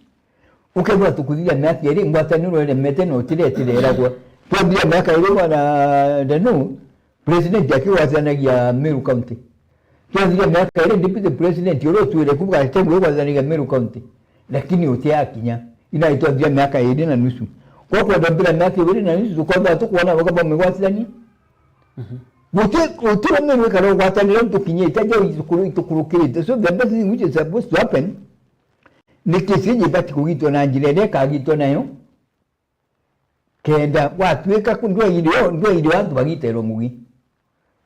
Ukethirwa tukuthithia miaka iri, ngwataniro iremete na utiretire iragwa. Twathithia miaka iri bwana Ndanu, president akigwatanagia Meru County. Twathithia miaka iri, deputy president uria utwire ku bwa Gachagua igwatanagia Meru County. Lakini utiakinya. Ina itwathithia miaka iri na nusu. Kwa kwenda mbira miaka iri na nusu, tukwenda tukwona baka bamigwatithania. Mhm. Guti, guti Meru ikara ugwatanira ntukinyite, ja itukuru-, itukurukirite. So the best thing which is supposed to happen, ni kesi iji ibati kugitwa na njira iria ikagitwa nayo, kenda gwatuika ku-, ndwaire o, ndwaire o antu bagiterwa ngugi.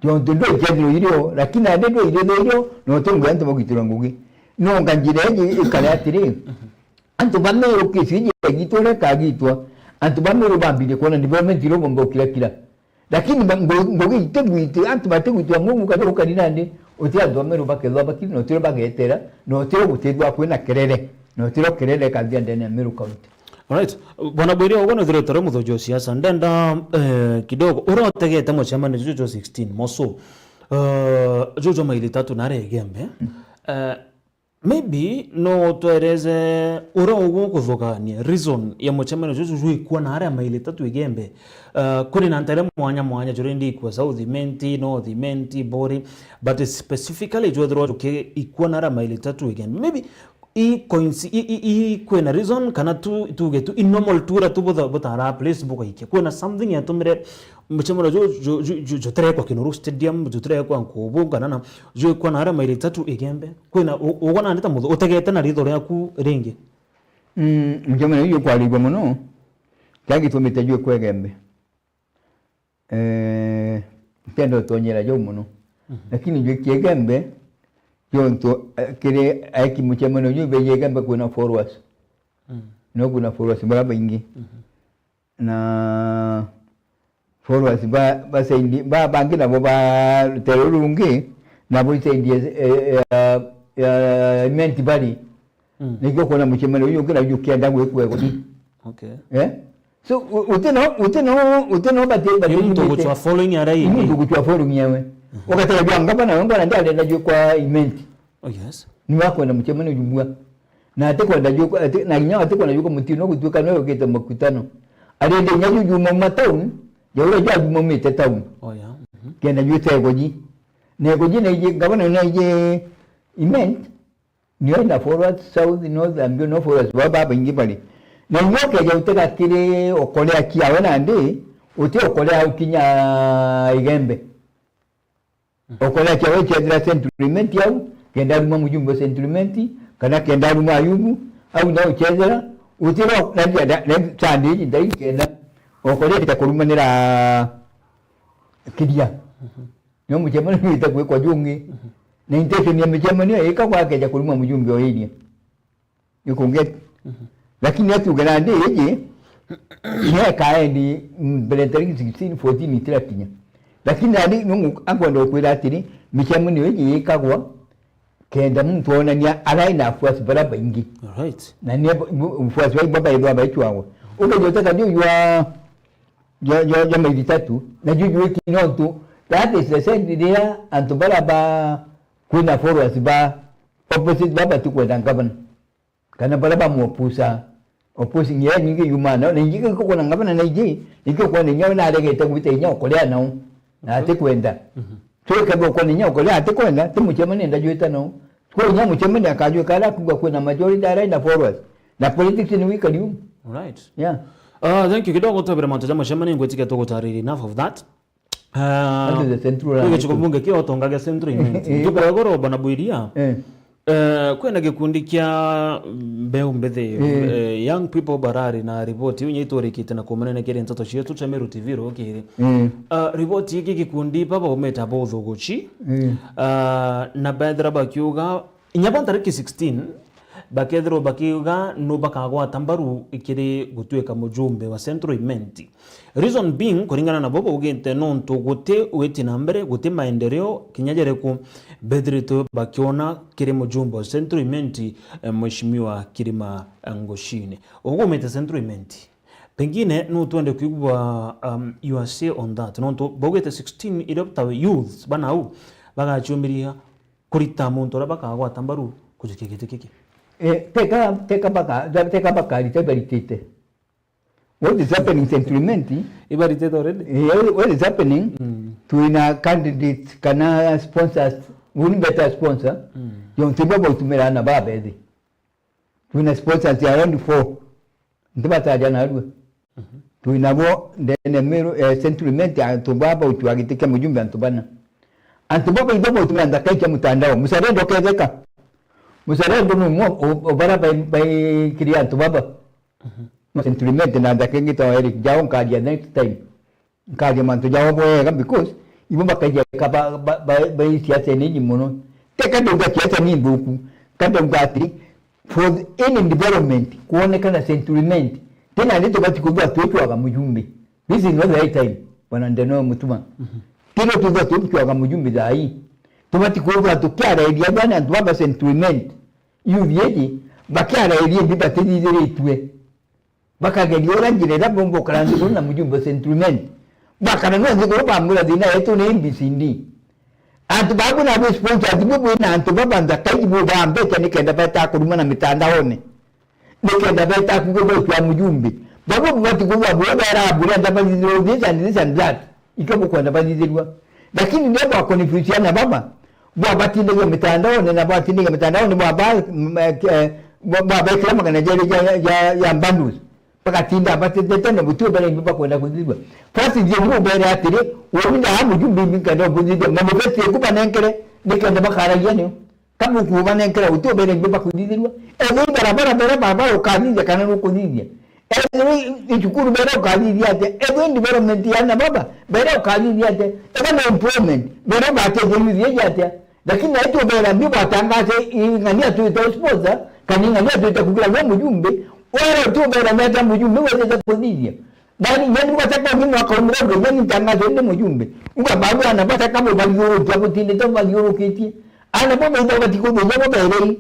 Tontu ndwaikethirwa irio, lakini nandi ndwaire irio, no ti ngugi antu bagiterwa ngugi. No nga njira iji ikare atiri, antu ba Meru kesi iji igitwa uria ikagitwa, antu ba Meru bambirie kwona development iria bomba ukirakira. Lakini ba-, ngu-, ngugi itigwiti-, antu batigwitwa ngugi kaja gukari nandi, uti antu a Meru bakethwa bakiri, na utiro bagetera, na utiro gutithwa kwina kerere, na utiro kerere kathia ndene ya Meru County. Alright. Bwana Bwiria, uguo nithirite uri muthuji wa siasa. Ndenda, eh, kidogo, uria utegete mucemanio juju jwa sixteen, moso, eh, juju jwa maili tatu na aria Igembe. Eh, maybe no utwereze uria ugukuthugania reason ya mucemanio juju jwikwa na aria maili tatu Igembe. Eh, kuri na ntere mwanya mwanya, juria ndikwa South Imenti, North Imenti, Bori, but specifically jwethirwa jukiikwa na aria maili tatu Igembe. Maybe I coinci-, i, i, i, kwina reason kana tu, tuge tu, i normal tu uria tu butha-, butara place bugaikia. Kwina something yatumire mucemanio ju, ju, ju, ju, juterekwa Kinoru Stadium, juterekwa Nkubu, kana na, jwikwa na aria maili tatu Igembe. Kwina u-, ugwa nandi ta muthu-, utegete na ritho riaku ringi. Mm, mucemanio juju jukwarigua mono, kia gitumite jwikwa Igembe. Eh, ntienda utonyera jau mono. Mhm. Lakini njwikie Igembe, jontu, eh, kiri aeki mucemanio ju beji Igembe kwina followers. Mm. No kwina followers bara baingi. Mhm. Na followers ba, ba side, ba, bangi nabo ba rutere ruru rungi, nabo i side ya, eh, ya, ya Imenti bari. Mm. Nikio kwona mucemanio uyu ungi na ukienda gwikwa ego. Okay. Eh? So, u-, uti no, uti no, uti no bati, bati Ni muntu limite. Gucwa following aria Ni muntu ingi. Gucwa following ewe. Mhm. Ugatega jwa ngavana, we ngwana ndiarenda jwikwa Imenti. Oh, yes. Ni wakwenda mucemanio jubua. Na atikwenda jwikwa, ati, na kinya atikwenda jwikwa mutino gutuika no yukite makutano. Arende inya jujuma uma town, ja uria jajuma umite town. Oh, yeah. Mhm. Kenda jwite ego ji. Na ego ji na iji, ngavana na iji Imenti, Nio ina followers South, North, ambio no followers ba, ba baingi bari. Na inya ukeja utega kiri okorea kiawe nandi, uti okorea au kinya Igembe. Okorea kiawe ichethera Central Imenti au, kenda aruma mujumbe wa Central Imenti, kana kenda aruma Ayubu, au na uchethera, utiro, na, na, na, na, sandi iji ndai kenda, okorea kita kurumanira kiria. Mhm. Nio mucemanio wita gwikwa jungi. Mhm. Na intention ya micemanio ikagwa akeja kuruma mujumbe o area. Yukunget. Mhm. Lakini atuge nandi iji, ni ekaendi mbere tariki sixteen, fourteen itirakinya. Lakini nandi nungu akwenda gukwira atiri, micemanio iji ikagwa kenda muntu onania arai na afuasi bara baingi. Alright. Na ni afuasi bai baba ithwa baitwagwa. Ukeja uteka juu jwa jwa, jwa, jwa maili tatu, na juu jwiki nontu, that is the side riria antu bara ba kwina followers ba opposite baba batikwenda ngavana. Kana bara bamuopusa, opposing ya nyingi yuma nao, na nyingi iko kwona ngavana na iji, nikio kwona inya we naregete gwita inya okorea nao, na Mhm. atikwenda. Mhm. So, kethira kwona inya okorea atikwenda, ti mucemanio ndajwita nao. Kwa inya mucemanio akajwika aria akuga kwina majority aria ina followers. Na politics ni wikari umu. Alright. Yeah. Uh, thank you. Kidogo twabire mantu ja mucemanio, ngwitikia tugutariria enough of that. Uh, That is the central line. Gicigo bunge kia utonga gia Central Imenti. Eh. Ntuku ya igoro, bwana Bwiria. Eh. Eh, kwina gikundi kia mbeu mbithi, Eh. eh, young people barari na riboti iu inya itwarikite na kumanene kiri nteto cietu cia Meru T V rukiri. Eh. Uh, riboti igi gikundi baba umite buthuguci. Eh. Uh, na bethira bakiuga Inya bo ntariki sixteen, bakethirwa bakiuga nu bakagwata mbaru kiri gutuika mujumbe wa Central Imenti. Reason being, kuringana nabo baugite, nontu guti witi na mbere, guti maendeleo kinya jariku bethiritwe bakiona kiri mujumbe wa Central Imenti, eh, Mheshimiwa Kirima, eh, Ngucini. Ugumite Central Imenti. Pengine no twende kwigua, um, your say on that. Nontu baugite sixteen iria ta youths banau bagaciumiria kurita muntu uria bakagwata mbaru kujukia giti giki? Eh, teka, teka baka-, teka bakarita ibaritite. What is happening Central Imenti? Ibaritite already? Eh, what is happening? Mm. Twina candidates kana sponsors, we need better sponsor. Mm. Yo, ntibo bautumira na babethi. Twina sponsors around four. Ntibataja narua. Mhm. Twinabo ndene Meru, eh, Central Imenti, antu baba utua giti kia mujumbe antu bana. Antu baba ibo bautumira nthaka ikia mutandao. Muzalendo ketheka. Muzalendo ni umwe u-, u-, bara bai, bai kiri antu baba. Mhm. Central Imenti na nthaka ingi ta Eric Jao nkaria next time. Nkaria mantu jao bwega because ibo bakaija ka ba, ba, ba, bai siasa nini mono. Teka ndauga siasa ni nthuku. Ka ndauga ati for any development, kwonekana Central Imenti, tena ndi tubati kwithirwa twitwaga mujumbe. This is not the right time, Bwana Ndeno Mutuma. Mhm. Tino twithirwa twitwaga mujumbe thaa ii. Tubati kwithirwa tukiarairia bwana antu baba Central Imenti. Youth iji, bakiarairia ndi batithithiritue. Bakageria uria njira iria bumba ukara nthiguru na mujumbe Saint Clement. Bakara no nthiguru bamwira thina yetu ni A B C D. Antu babu na bu sponsors bu bwina antu baba nthaka ibu bambete nikenda beta kuruma na mitandaone. Nikenda beta kuga bautua mujumbe. Babu bubati kuga bu bera burenda bathithirwe this and this and that. Ikio bukwenda bathithirua. Lakini ndio bwa confusiana baba. Bwa batindagia mitandaone na bwa tindagia mitandaone bwa ba, m-, eh, bwa, bwa bekira magana jeri ja, ja, ja bundles. Bagatinda batetete na butu bere imbi bakwenda kuthithua. First ndio bu bere atiri, urinda ha mujumbe imbi nkenda kuthithua. Manifesto iku banenkere, nikenda bakaragia niyo. Kabuku banenkera uti ubere imbi bakuthithirua. Ethirwa ibarabara bere baba ukathithia kana nukuthithia. Ethirwa i-, icukuru bere ukathithia atia. Ethirwa i development ya na baba bere ukathithia atia. Ethirwa na employment bere ugateithia youth iji atia. Lakini na itu ubera mbi bwatangaze ing'ania twita sponsor, kana ing'ania twita kugira no mujumbe. Were uti ubera meta mujumbe wethete kuthithia. Nani, nyani ugataka ngi mwaka umwe, ngi nyani ntangazo ndi mujumbe. Uga babu ana bataka bo bathiurukia, butindite bathiurukitie. Ana bo baitha batikuthithia bo berei.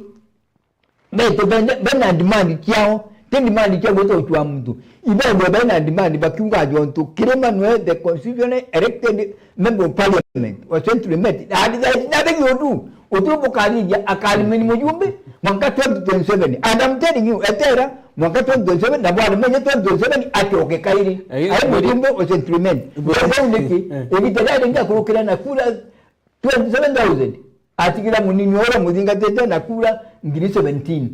Betu bene, bena demand kiao, ti demand kia gwita uchwa muntu. Ibende bena demand bakiuga jontu, Kirima nwe the constitutionally elected member of parliament, or central met. And there is nothing you do. Uti bukathithia, akarimeni mujumbe, mwanka twenty twenty-seven. And I'm telling you, etera, mwanka twenty twenty-seven, na bwari menye twenty twenty-seven, acoke kairi. Eh, ai mujumbe, o central met. Bwari- Ndio niki, eh, igita ria ringi akurukira na kura twenty-seven thousand. Atigira munini ura muthingatite na kura ngiri seventeen.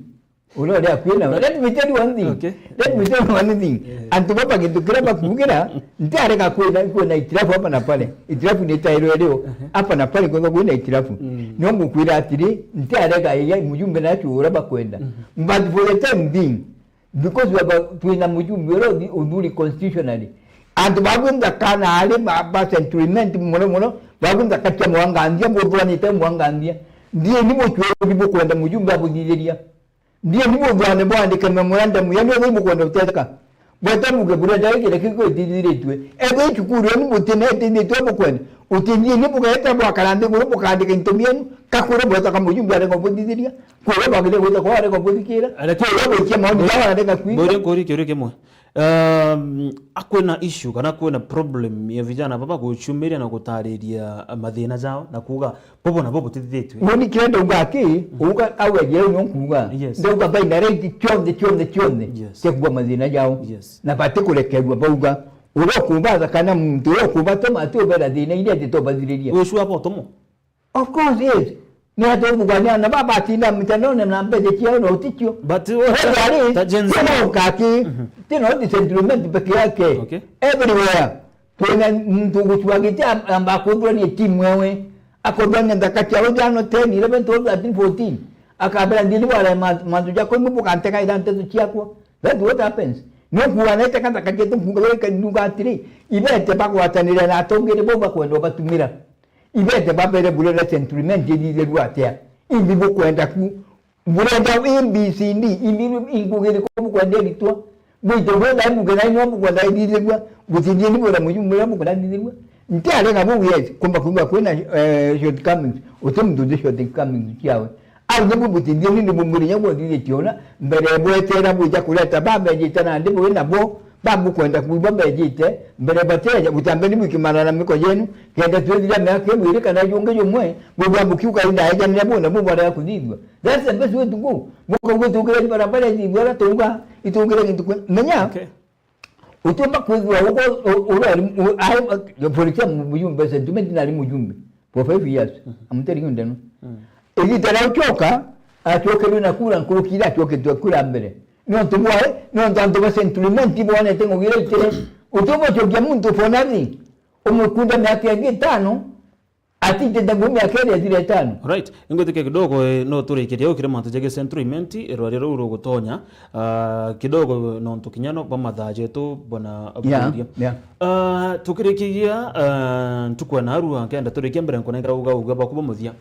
Uria uria akwina, let me tell you one thing. Okay. Let me tell you one thing. Yeah. Antu baba gintu kiria bakugira, ntiarega kwina, kwina itirafu hapa na pale. Itirafu ni tairo rio. Uh-huh. Hapa na pale kwa kwina itirafu. Mm. No ngukwira atiri, ntiarega ya mujumbe na chuo uria bakwenda. Mm-hmm. But for the time being, because we are, twina mujumbe uria uthi-, uthuri constitutionally. Antu babu nthaka na ari ba, ba sentiment muno muno, babu nthaka cia mwangandia, muthwanite mwangandia. Ndie ni muchwe ni bukwenda mujumbe abuthithiria. Ndie ni buthwane bwandike memorandum ya ni bukwenda utetheka. Bweta muge burenda gikire kigwitithiritwe. Ethwe icukuru ni butina itithitwe bukwenda. Uti ndie ni bugeta bwakara nthiguru bukandika into mienu. Kakure bweta ka mujumbe arega buthithiria. Kure bagire gwita kwa arega buthikira. Lakini kure gwikia maoni jawa arega kwi. Buri nkuri kiuri kimwe. Um, akwina issue kana kwina problem ya vijana baba guchumiria na gutariria mathina jao na kuga bobo nabo butithitwe. Ngoni kiria ndauga aki, mm, uga au ajira uno nkuga. Yes. Ndauga by na right chonde, chonde, chonde. Yes. Kegua mathina jao. Yes. Na bati kurekerua bauga. Uria ukubatha kana muntu uria ukubatoma ati ubera thina iria ati tobathiriria. Ucio abotomo. Of course, yes. Ni ati umugania na baba atinda mitandaone na mbeca ciao na uticio. But what, that is, ta Gen Z. Tino ukaki, mhm, tino ni sentiment peke yake. Okay. Everywhere. Twina muntu gucwagite am-, amba kuthurania timu ewe. Akuthurania nthaka cia ujano ten, eleven, twelve, thirteen, fourteen. Akabera ndini wale ma-, mantu jakwa imwe bukantega ira nteto ciakwa. That's what happens. No kuwa nete kanta kajetu mpunga weka nduga atiri. Ibete bagwatanire na atongere bo bakwenda batumira. Ibete babere burenda sentiment ithithirua atia? Imbi bukwenda ku? Burenda A B C D, imbi ingugiri ku bukwenda eritwa? Bwite burenda imugena ino bukwenda ithithirua? Butindie ni bura muyu mura bukwenda ithithirua? Ntiarega bu, yes, kumba kuigua kwina, eh, shortcomings. Uti muntu uti shortcomings ciawe. Au nibu butindie ni nibu muri nyagu thithie kiona, mbere bwetera bwija kureta babejite nandi bwi nabo, babukwenda kuigua bejite, mbere bateja, butambe ni bwiki malalamiko yenu, kenda twithira miaka ibu iri kana jungi jumwe, bubwa bukiuka inda ejanire buna bubwara ya kuthithua. That's the best way to go. Buka gutungire barabara ithithua, ara tunga, itungire gintu kwe. Menya, okay. Utiumba kwigua ugo, u-, urari, u-, ai, for example, mujumbe, sentiment nari mujumbe for five years. Mhm. I'm telling you, ndeno. Mm. Igita ria ucoka, acokerwe na kura nkuruki iria acoketwe kura mbere. Nontu bwae, nontu antu ba sentiment bonete ngugi iria itire. Utiumba ucokia muntu for nothing. Umukunda miaka ingi itano, atitete ngumi akeri ethire etano. Right. Ingwitikia kidogo, eh, no turikirie ukire mantu jege sentiment, eh, rwaria ruu rugutonya, ah, kidogo nontu kinya no ba mathaa jetu bona. Yeah, aburia. Yeah. Ah, tukirikiria, ah, ntuku ya narua, nkenda turikia mbere nkunengera uga uga baku ba muthia.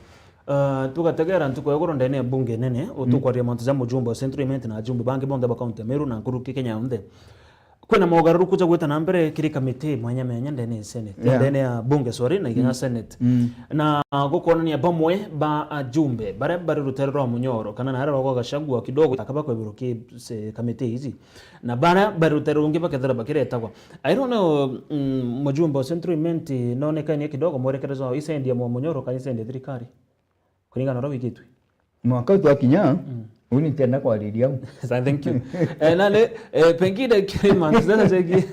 Ah, tugategera ntuku ya iguru ndene ya bunge nene, mm, utukwaria mantu ja mujumbe wa sentiment na ajumbe bangi bonthe ba kaunti ya Meru na nkuruki Kenya yonthe. Kwina mogaruruku ja gwita na mbere kiri kamiti mwanya mwanya ndene ya Senate, Yeah. ndene ya bunge, sorry, na iginya Mm. Senate. Mm. Na gukonania bamwe ba ajumbe baria bari rutere rwa Munyoro, kana na aria rwa Gachagua kidogo, taka bakwebirwo ki se-, kamiti ici. Na baria bari rutere rungi bakethira bakiretagwa. I don't know, mm, mujumbe wa Central Imenti nonekanie kidogo mwerekerezo wa isendi ya mwa Munyoro kana isendi ya thirikari. Kuringana na uria wigitwe. Mwaka uyu twakinya, Mm. uni ntienda kwariria au. Sa-, thank you. Eh, nale, eh, pengine kiri mantu sasa cheki.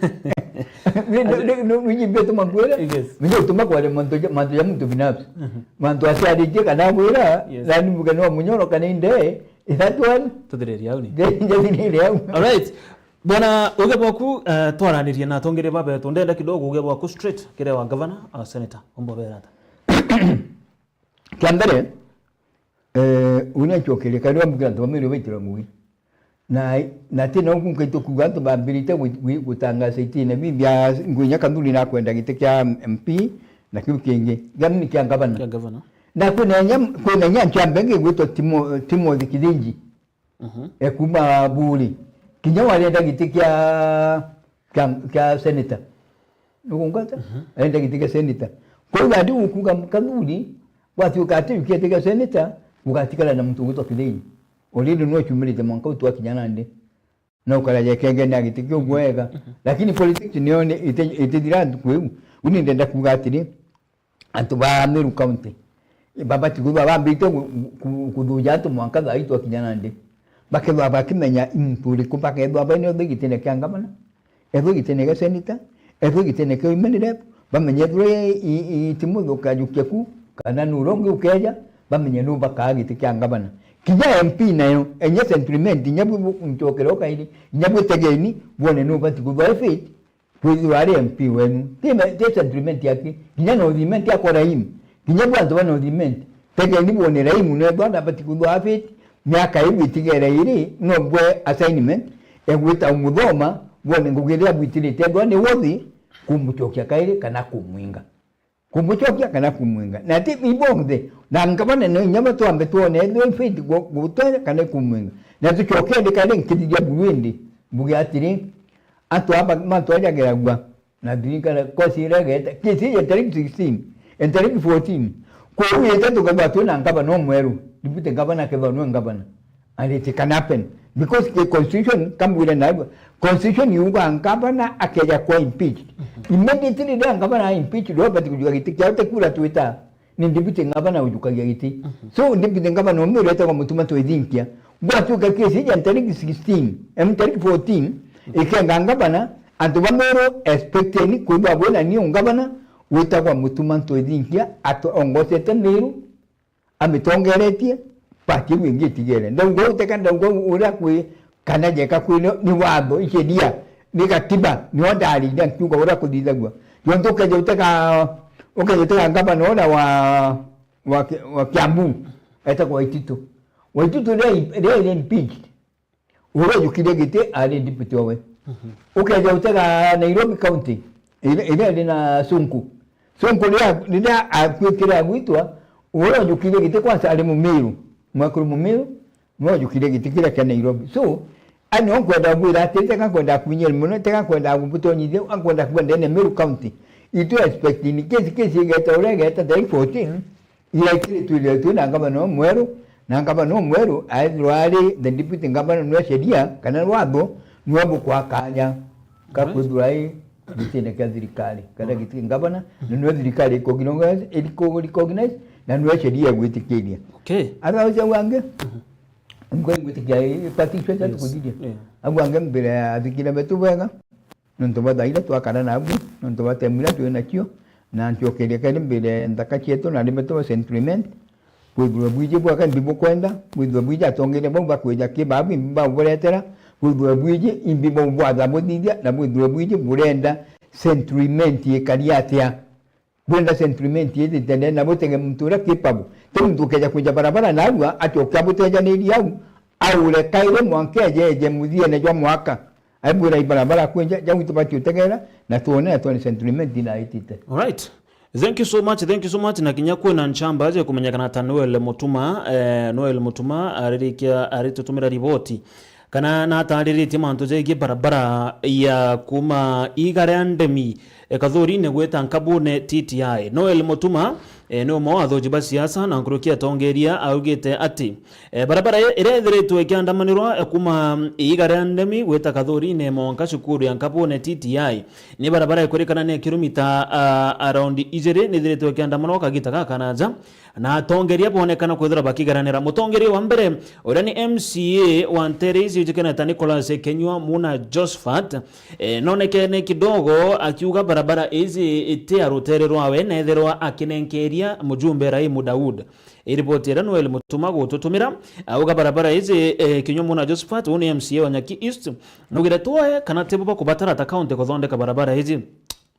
Ni, ni, ni, ni, wiji mbia tuma kwire? Yes. Ni tuma kware mantu ja, mantu ja muntu binafsi. Mhm. Mantu aciaritie kana mwira, Yes. nani muge no Munyoro kana inde, is that one? Tuthiriria au ni. Nje, nje, nje, nje, au. All right. Bwana, uge bwaku, eh, twaranirie na atongere babetu. Ndenda kidogo uge bwaku straight, kire wa governor, a senator. Umbo berata. Kia mbere, eh, uria ncokerie, kari wambukia antu bamwe baitira ngugi. Na, na ti na uku nkaito kuuga antu bambirite gwi-, gwi-, gutangaza itine biu bia ngugi inya Kathuri nakwenda giti kia M P, na kiu kingi. Gani ni kia ngavana. Kia ngavana. Na kwina inya, kwina inya nciambe ingi igwitwa Timo-, Timothy Kithinji. Mhm. E kuma Buuri. Kinya warienda giti kia, kia, kia senator. Nugungata? Mhm. Arienda giti kia senator. Kwou nandi gukuga Kathuri, gwatuika ati wiki ati kia senator, gugatikara na muntu ugwitwa Kithinji. Already nwe ciumirite mwanka utu akinya nandi. Na ukaraja ikengene ya giti kiu bwega. Mhm. Lakini politics niyo ni iti-, itithira ntuku iu. Uni ndenda kuuga atiri, antu ba Meru County, babati kwithirwa bambirite gu-, gu-, kuthuja antu mwanka thaa ii twakinya nandi. Bakethirwa bakimenya i muntu uriku, bakethirwa baina ethwe gitine kia ngavana, ethwe gitine kia senator, ethwe gitine kia women rep, bamenye ethirwa i, i, i Timothy ukajukia ku, kana ni uria ungi ukeja, bamenye nu bakaa giti kia ngavana. Kinya M P nayo, enye Central Imenti, inya bwi bu-, ncokere o kairi, inya bwitegeni, bwone nu bati kwithirwa e fit, kwithirwa ari M P wenu. Ti me-, ti Central Imenti aki, kinya North Imenti akwa Raimu. Kinya bwa antu ba North Imenti. Tegeni bwone Raimu nethwa ndabati kwithirwa afiti, miaka iu itigere iri, no bwe assignment, egwita umuthoma, bwone ngugi iria bwitirite ethwa ni worthy, kumucokia kairi kana kumwinga. Kumucokia kana kumwinga. Na ti ibonthe, na ngavana no inya batwambe twone ethwe fit gu-, gutwere kana kumwinga. Na tucoke ndi kana nkithithia buru indi, mbuge atiri, antu aba, mantu ajageragua, na thirikari, kosi iria igeta, kesi ya tariki sixteen, and tariki fourteen, kwou ite tukethwa twina ngavana umweru, deputy governor akethwa nwe ngavana. And it can happen. Because the constitution, kambwire narua, constitution yuga ngavana akeja kwa impeached. Mhm. Immediately riria ngavana a impeached, ndo abati kujuka giti kiao, te kura twita, ni deputy ngavana ujukagia giti. Mhm. So, deputy ngavana umwe uretagwa Mutuma Twithinkia. Gwatuika kesi ija tariki sixteen, em, tariki fourteen, ikenga ngavana, antu ba Meru expecteni kwithwa bwina new ngavana, witagwa Mutuma Twithinkia, atongocete Meru, amitongeretie, pati iu ingi itigere. Ndauga uteka, ndauga uria kwi, kana jeka kwi ni, ni watho, i sheria, ni katiba, nio ndarinde nkiuga uria kuthithagua. Jontu ukeja uteka, ukeja uteka ngavana uria wa, wa Ki-, wa Kiambu, etagwa Waititu. Waititu ria, ria iri impeached. Uria ujukire giti ari deputy owe. Mhm. Ukeja utega Nairobi County, iri, iri iri na Sonko. Sonko riria, riria akwikire agwitwa, uria ujukire giti kwanza ari Mumiru. Mwekuru Mumiru, niwe ujukire giti kiria kia Nairobi. So, ani onkwenda gwira ati, teka nkwenda kunyia muno, teka nkwenda gubutonyithia, ankwenda kuga ndene Meru County. Itu expect in case, case igeta uria igeta, tariki fourteen, Iraikiri twithire twina ngavana umweru, na ngavana umweru aethirwa ari the deputy governor nwe sheria kana watho nwe bukwa kanya ka Alright. kwithirwa i gitine kia thirikari kana giti ngavana, na nwe thirikari iku-, recognize, iku-, recognize, na nwe sheria igwitikiria. Okay. Otherwise au angi, ngwe ngwitikia i-, i-, party icio cia Yes. tukuthiria. Yeah. Au angi mbere ya athikire betu bwega. Nontu bwa thaira twakara nabu, nontu bwa temu iria twi nacio, na ncokeria keri mbere nthaka cietu na arimi twa Central Imenti, bwithirwe bwiji bwaka imbi bukwenda, bwithirwe bwiji atongeria bau bakwija ki babu imbi bauburetera, bwithirwe bwiji imbi baubwatha buthithia, na bwithirwe bwiji burenda Central Imenti ikari atia. Bwenda Central Imenti ithitene na butege muntu uria capable. Ti muntu ukeja kwija barabara narua, acoke abutejanirie au, aure kairi mwanka eje, eje muthiene jwa mwaka. Aibwira ibarabara kwinja, jau itubati utegera, na tuone na tuone Central Imenti na itite. Alright. Thank you so much, thank you so much. Na kinya kwina nchamba aje kumenyekana ta Noel Mutuma, eh, Noel Mutuma aririkia, aritutumira riboti. kana natariritie mantu jegie barabara ya kuma Igare ya Ndemi, e, Kathurine gwita Nkabune T T I. Noel Mutuma, e, ni umwe wa athuji ba siasa na nkuruki atongeria augite ati, e, barabara i-, iria ithiritwe ikiandamanirwa, e, kuma Igare ya Ndemi gwita Kathurine mwanka cukuru ya Nkabune T T I ni barabara ikurikana ni kilomita, a, around ijiri, ni ithiritwe ikiandamanwa kagita gaka na aja. Na atongeria bonekana kwithirwa bakigeranira. Mutongeria wa mbere, uria ni M C A wa ntere ici ujukanite ta Nicholas Kinyua Muna Josphat, e, nonekene kidogo akiuga barabara ici iti ya rutere rwawe, na ethirwa akinenkeria mujumbe Rahim Daud. I riboti iria Noel Mutuma gututumira, auga barabara ici, e, Kinyua Muna Josphat, uu ni M C A wa Nyaki East, nugire twoe kana tibo bakubatara ta county kuthondeka barabara ici.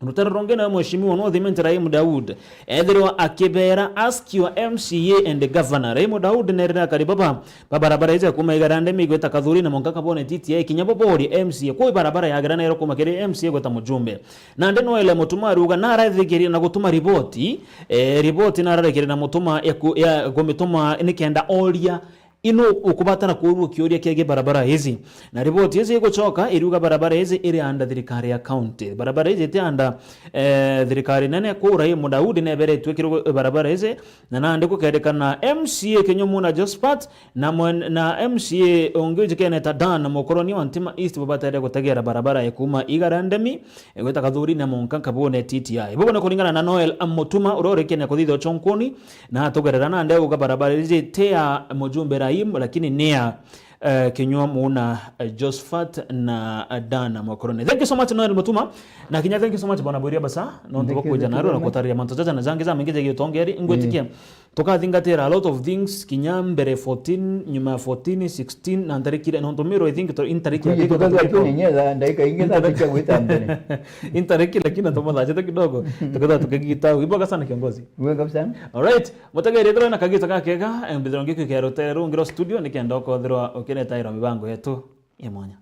Rutere rungi nawe Mheshimiwa North Imenti Rahim Daud, ethirwa akibera ask your M C A and governor. Rahim Daud nerire akari baba ba barabara iji ya kuma Igare ya Ndemi igwita Kathurine mwanka Nkabune T T I, kinya bo borie M C A. Kwi barabara yageranairwe kuma kiri M C A gwita mujumbe. Nandi Noel Mutuma aruga narathikiria na gutuma riboti, eh, riboti nararikiria na Mutuma ya ku-, ya kumituma nikenda oria ino ukubatara kuurua kiuria kiegie barabara ici. Na riboti ici igucoka iriuga barabara ici iri under thirikari ya county. Barabara ici iti under, eh, thirikari nene. Kuu Rahim Daud neberetue kiri barabara ici, na nandi gukerikana M C A Kinyua Muna Josphat na mwen-, na M C A ungi ujikene ta Dan Mukoroni wa Ntima East bubatere gutegera barabara ya kuma Igare ya Ndemi igwita Kathurine mwanka Nkabune T T I. Bubu ni kuringana na Noel Mutuma uria urikene kuthithia uchonkuni na atugerera nandi auga barabara iji ti ya mujumbe Rahim, lakini ni ya, eh, Kinyua Muna, eh, Josphat na, eh, Dan Mukoroni. Thank you so much, Noel Mutuma. Na kinya thank you so much, Bwana Bwiria Basa, nontu bwa kuja narua na kutariria mantu jaja na jangi jamaingi jegie utongeri. Ngwitikia tukathingatira a lot of things kinya mbere fourteen, nyuma ya fourteen, sixteen, na ntariki iria, nontu Miru, I think, to-, i ntariki ya Kuji, tukathua tu kinya ndagika ingi thatu cia gwita mbere. I ntariki, lakini natumathajite kidogo. Tukethwa tukigita. Wimbo sana, kiongozi. Wega sana. Alright. Mutegeri, ethirwa na kagita gakega, eh, mbithirwa ngikwikia rutere rungi rwa studio, nikenda ukothirwa ukinetaira mibango yetu ya mwanya.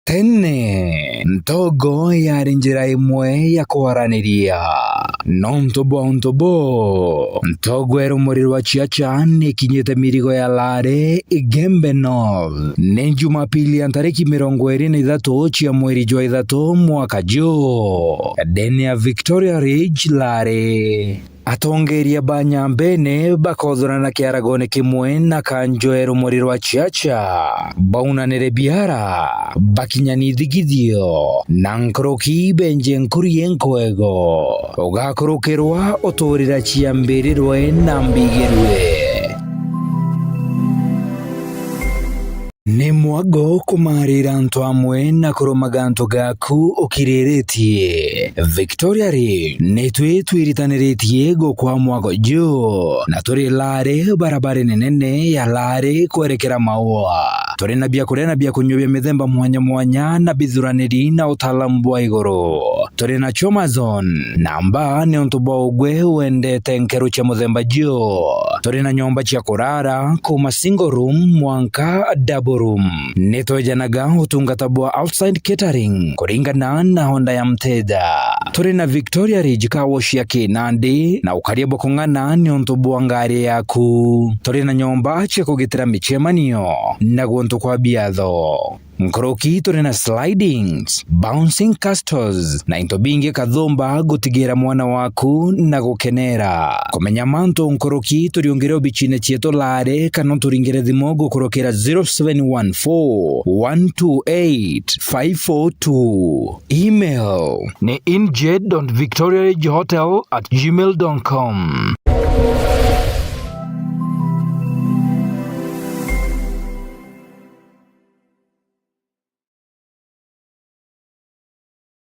Tene, ntogo yaari njira imwe ya kwaraniria. Nontu bwa untu buu, ntogo ya rumuri rwa ciaca nikinyite mirigo ya Lare, Igembe North. Ni Jumapili ya ntariki mirongo iri na ithatu cia mweri jwa ithatu mwaka juu, ndene ya Victoria Ridge, Lare. Atongeria ba Nyambene bakothurana kiaragone kimwe na kanjo ya rumuri rwa ciaca, baunanire biara, bakinyani ithigithio, na nkuruki benje nkuri enkwego. Ugakurukirwa uturira ciambirirwe na mbigirwe. Ni mwago kumarira antu amwe na kurumaga antu gaku ukiriritie. Victoria ri, ni twi twiritaniritie gukwa mwago juu, na turi Lare, barabara nene ya Lare kwerekera Maua. Turi na biakuria na biakunywa bia mithemba mwanya mwanya na bithuraniri na utaalamu bwa iguru. Turi na Choma Zone, na mbaa ni untu bwa ugwe wendete nkeru cia muthemba juu. Turi na nyomba cia kurara, kuma single room mwanka double room. Ni twejanaga utungata bwa outside catering kuringana na honda ya mteja. Turi na Victoria Ridge Car Wash ya Kinandi, na ukaria bwa kung'ana ni untu bwa ngari yaku. Turi na nyomba cia kugitira micemanio na guntu kwa biatho. Nkuruki turi na slidings, bouncing castles, na into bingi kathumba gutigira mwana waku na gukenera. Kumenya mantu nkuruki, turiungire obichine cietu laare kana uturingire thimu gukurukira zero seven one four, one two eight, five four two. Email ni injed dot victoria ridge hotel at gmail dot com.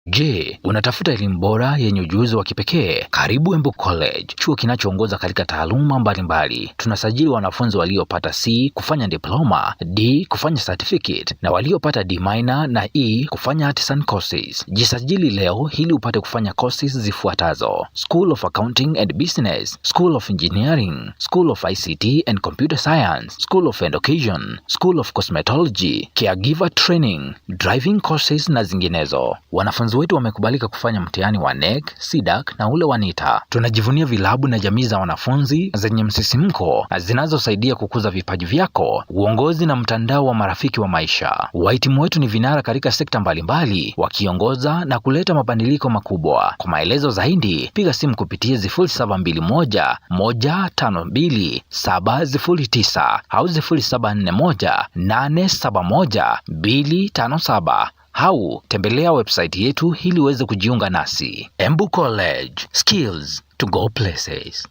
Je, unatafuta elimu bora yenye ujuzi wa kipekee? Karibu Embu College, chuo kinachoongoza katika taaluma mbalimbali. Tunasajili wanafunzi waliopata C kufanya diploma, D kufanya certificate, na waliopata D minor na E kufanya artisan courses. Jisajili leo ili upate kufanya courses zifuatazo: School of Accounting and Business, School of Engineering, School of I C T and Computer Science, School of Education, School of Cosmetology, Caregiver Training, driving courses na zinginezo. Wanafunzi wetu wamekubalika kufanya mtihani wa NEC, CDAC na ule wa NITA. Tunajivunia vilabu na jamii za wanafunzi zenye msisimko na zinazosaidia kukuza vipaji vyako, uongozi na mtandao wa marafiki wa maisha. Wahitimu wetu ni vinara katika sekta mbalimbali, wakiongoza na kuleta mabadiliko makubwa. Kwa maelezo zaidi, piga simu kupitia sifuri saba mbili moja, moja tano mbili, saba sifuri tisa au sifuri saba nne moja, nane saba moja, mbili tano saba, au tembelea website yetu ili uweze kujiunga nasi. Embu College, skills to go places.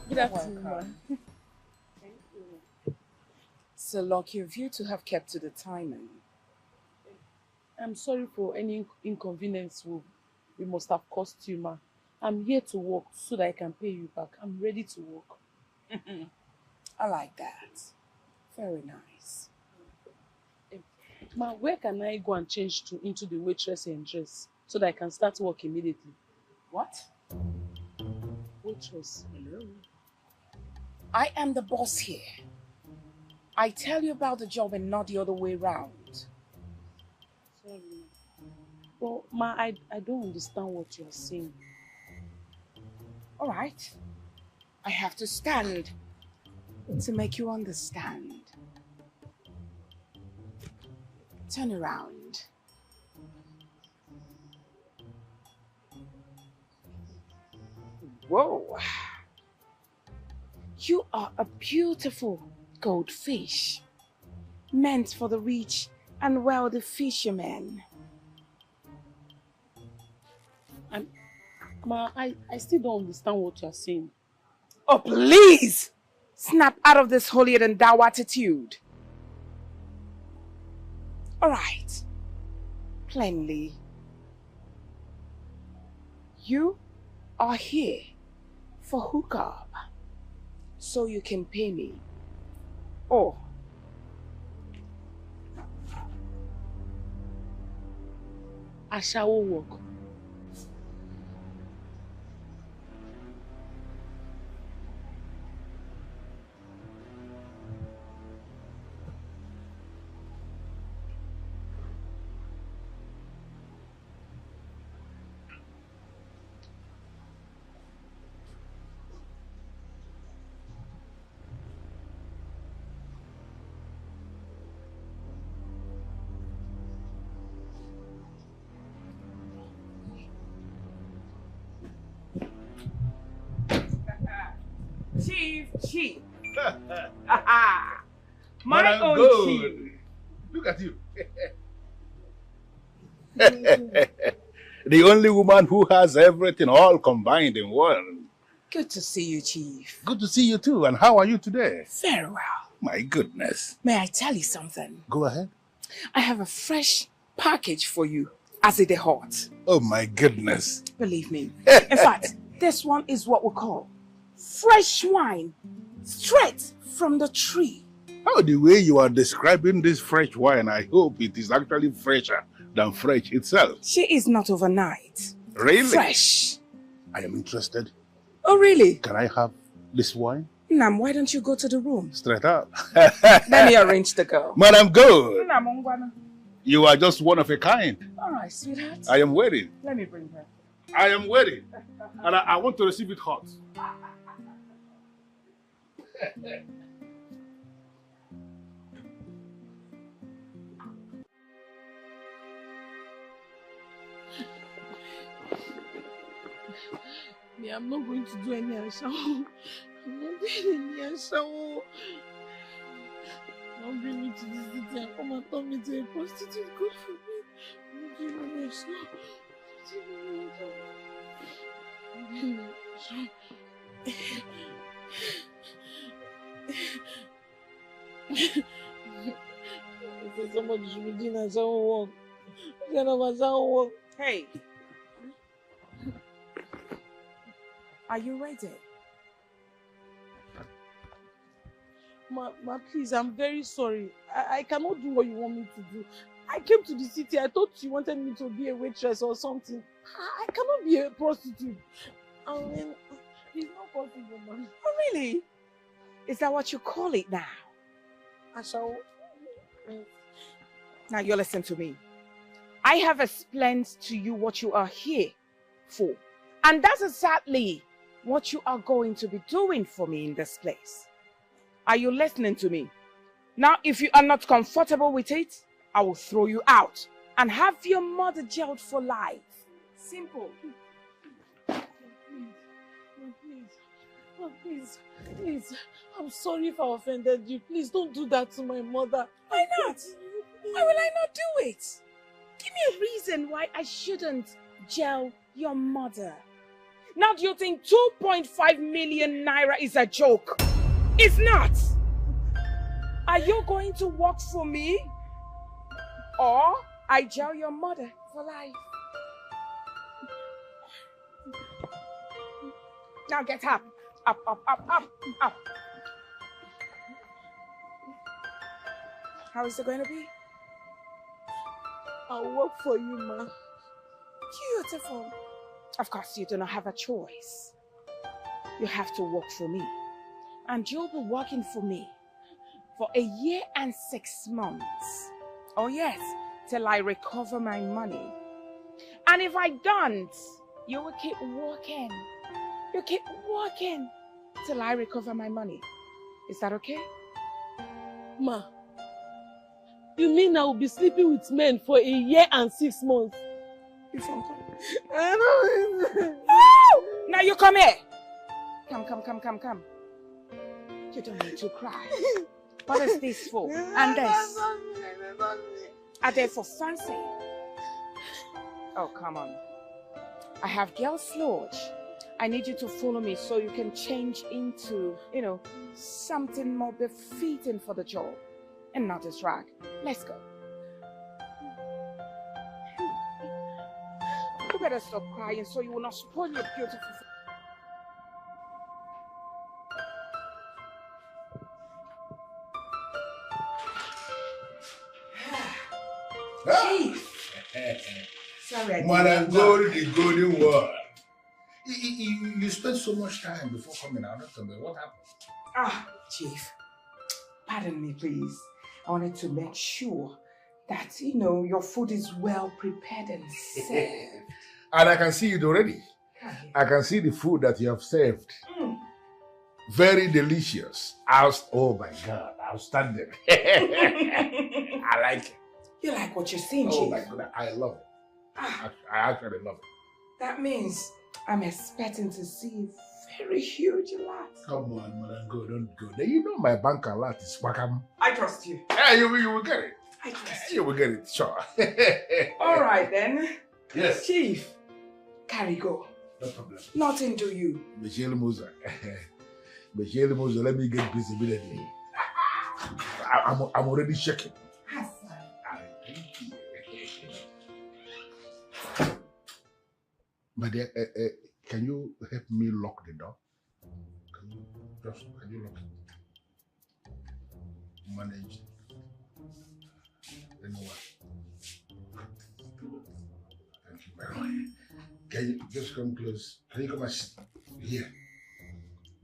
Good afternoon, ma'am. So lucky of you to have kept to the timing. I'm sorry for any inc-, inconvenience we, we must have caused you, ma. I'm here to work so that I can pay you back. I'm ready to work. I like that. Very nice. Eh, ma, where can I go and change to, into the waitress and dress so that I can start work immediately? What? Waitress. Hello. I am the boss here. I tell you about the job and not the other way round. Sorry. Well, ma, I, I don't understand what you are saying. All right. I have to stand to make you understand. Turn around. Whoa. You are a beautiful goldfish, meant for the rich and wealthy fishermen. I'm, ma, I, I still don't understand what you are saying. Oh, please! Snap out of this holier than thou attitude. All right. Plainly, you are here for hookup, so you can pay me. Oh. Ashawo work. Chief, chief. My Madam own Gold, chief. Look at you. The only woman who has everything all combined in one. Good to see you, Chief. Good to see you too. And how are you today? Very well. My goodness. May I tell you something? Go ahead. I have a fresh package for you, as it is hot. Oh my goodness. Believe me. In fact, this one is what we call fresh wine, straight from the tree. Oh, the way you are describing this fresh wine, I hope it is actually fresher than fresh itself. She is not overnight. Really? Fresh. I am interested. Oh, really? Can I have this wine? Nam, why don't you go to the room? Straight up. Let me arrange the girl. Madam Gold, Nam, ungwana. You are just one of a kind. All right, sweetheart. I am waiting. Let me bring her. I am waiting. And I, I want to receive it hot. Me, I'm not going to do any ashawo. I'm not doing any ashawo. Don't bring me to this city and come and turn me to a prostitute. God forbid. I'm not doing any ashawo. I'm not doing any ashawo. Say somebody should be doing ashawo work. What kind of ashawo work? Hey. Are you ready? Ma, ma, please, I'm very sorry. I, I cannot do what you want me to do. I came to the city. I thought you wanted me to be a waitress or something. I, I cannot be a prostitute. I mean, it's not possible, ma. Oh, really? Is that what you call it now? Ashawo. Now you listen to me. I have explained to you what you are here for. And that's exactly what you are going to be doing for me in this place. Are you listening to me? Now, if you are not comfortable with it, I will throw you out and have your mother jailed for life. Simple. Please, please, please, please. I'm sorry if I offended you. Please don't do that to my mother. Why not? Why will I not do it? Give me a reason why I shouldn't jail your mother. Now, do you think two point five million naira is a joke? It's not. Are you going to work for me? Or I jail your mother for life? Now get up. Up, up, up, up, up. How is it going to be? I'll work for you, ma. Beautiful. Of course, you do not have a choice. You have to work for me. And you'll be working for me for a year and six months. Oh, yes, till I recover my money. And if I don't, you will keep working. You keep working till I recover my money. Is that okay? Ma, you mean I will be sleeping with men for a year and six months? If I'm coming. I don't. No! Now you come here. Come, come, come, come, come. You don't need to cry. What is this for? And this? Are they for fancy? Oh, come on. I have girls' lodge. I need you to follow me so you can change into, you know, something more befitting for the job and not this rag. Let's go. You better stop crying so you will not spoil your beautiful. Chief. Sorry, I didn't Madam know. Gold, the golden one. You, you, you, you spent so much time before coming out. Don't tell me what happened. Ah, Chief, pardon me, please. I wanted to make sure that, you know, your food is well prepared and served. And I can see it already. Hi. I can see the food that you have served. Mm. Very delicious. Out-, oh my God, outstanding. I like it. You like what you're seeing, Chief? Oh my God, I love it. Ah. I, I actually love it. That means I'm expecting to see you very huge alert. Come on, Marango, don't go there. You know my bank alert is Wakam. I trust you. Yeah, you, you will get it. I trust You will get it, sure. All right then. Yes, Chief, carry go. No problem. Nothing to you. Michelle Musa. Michelle Musa, let me get busy immediately. I, I'm, I'm already shaking. Hassan. My dear, uh, uh, can you help me lock the door? Can you just, can you lock it? Manage. Anyone? Thank you very much. Can you just come close? Can you come and sit here?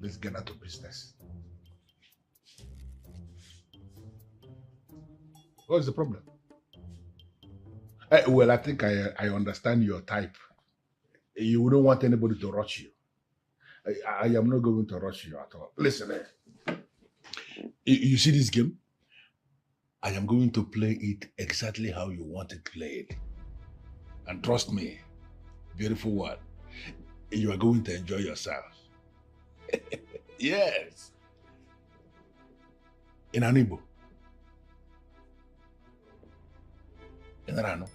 Let's get out of business. What's the problem? Eh, well, I think I, I understand your type. You wouldn't want anybody to rush you. I, I am not going to rush you at all. Listen, eh, you, you see this game? I am going to play it exactly how you want it played. And trust me, beautiful one, you are going to enjoy yourself. Yes. Inanibo. Inarano.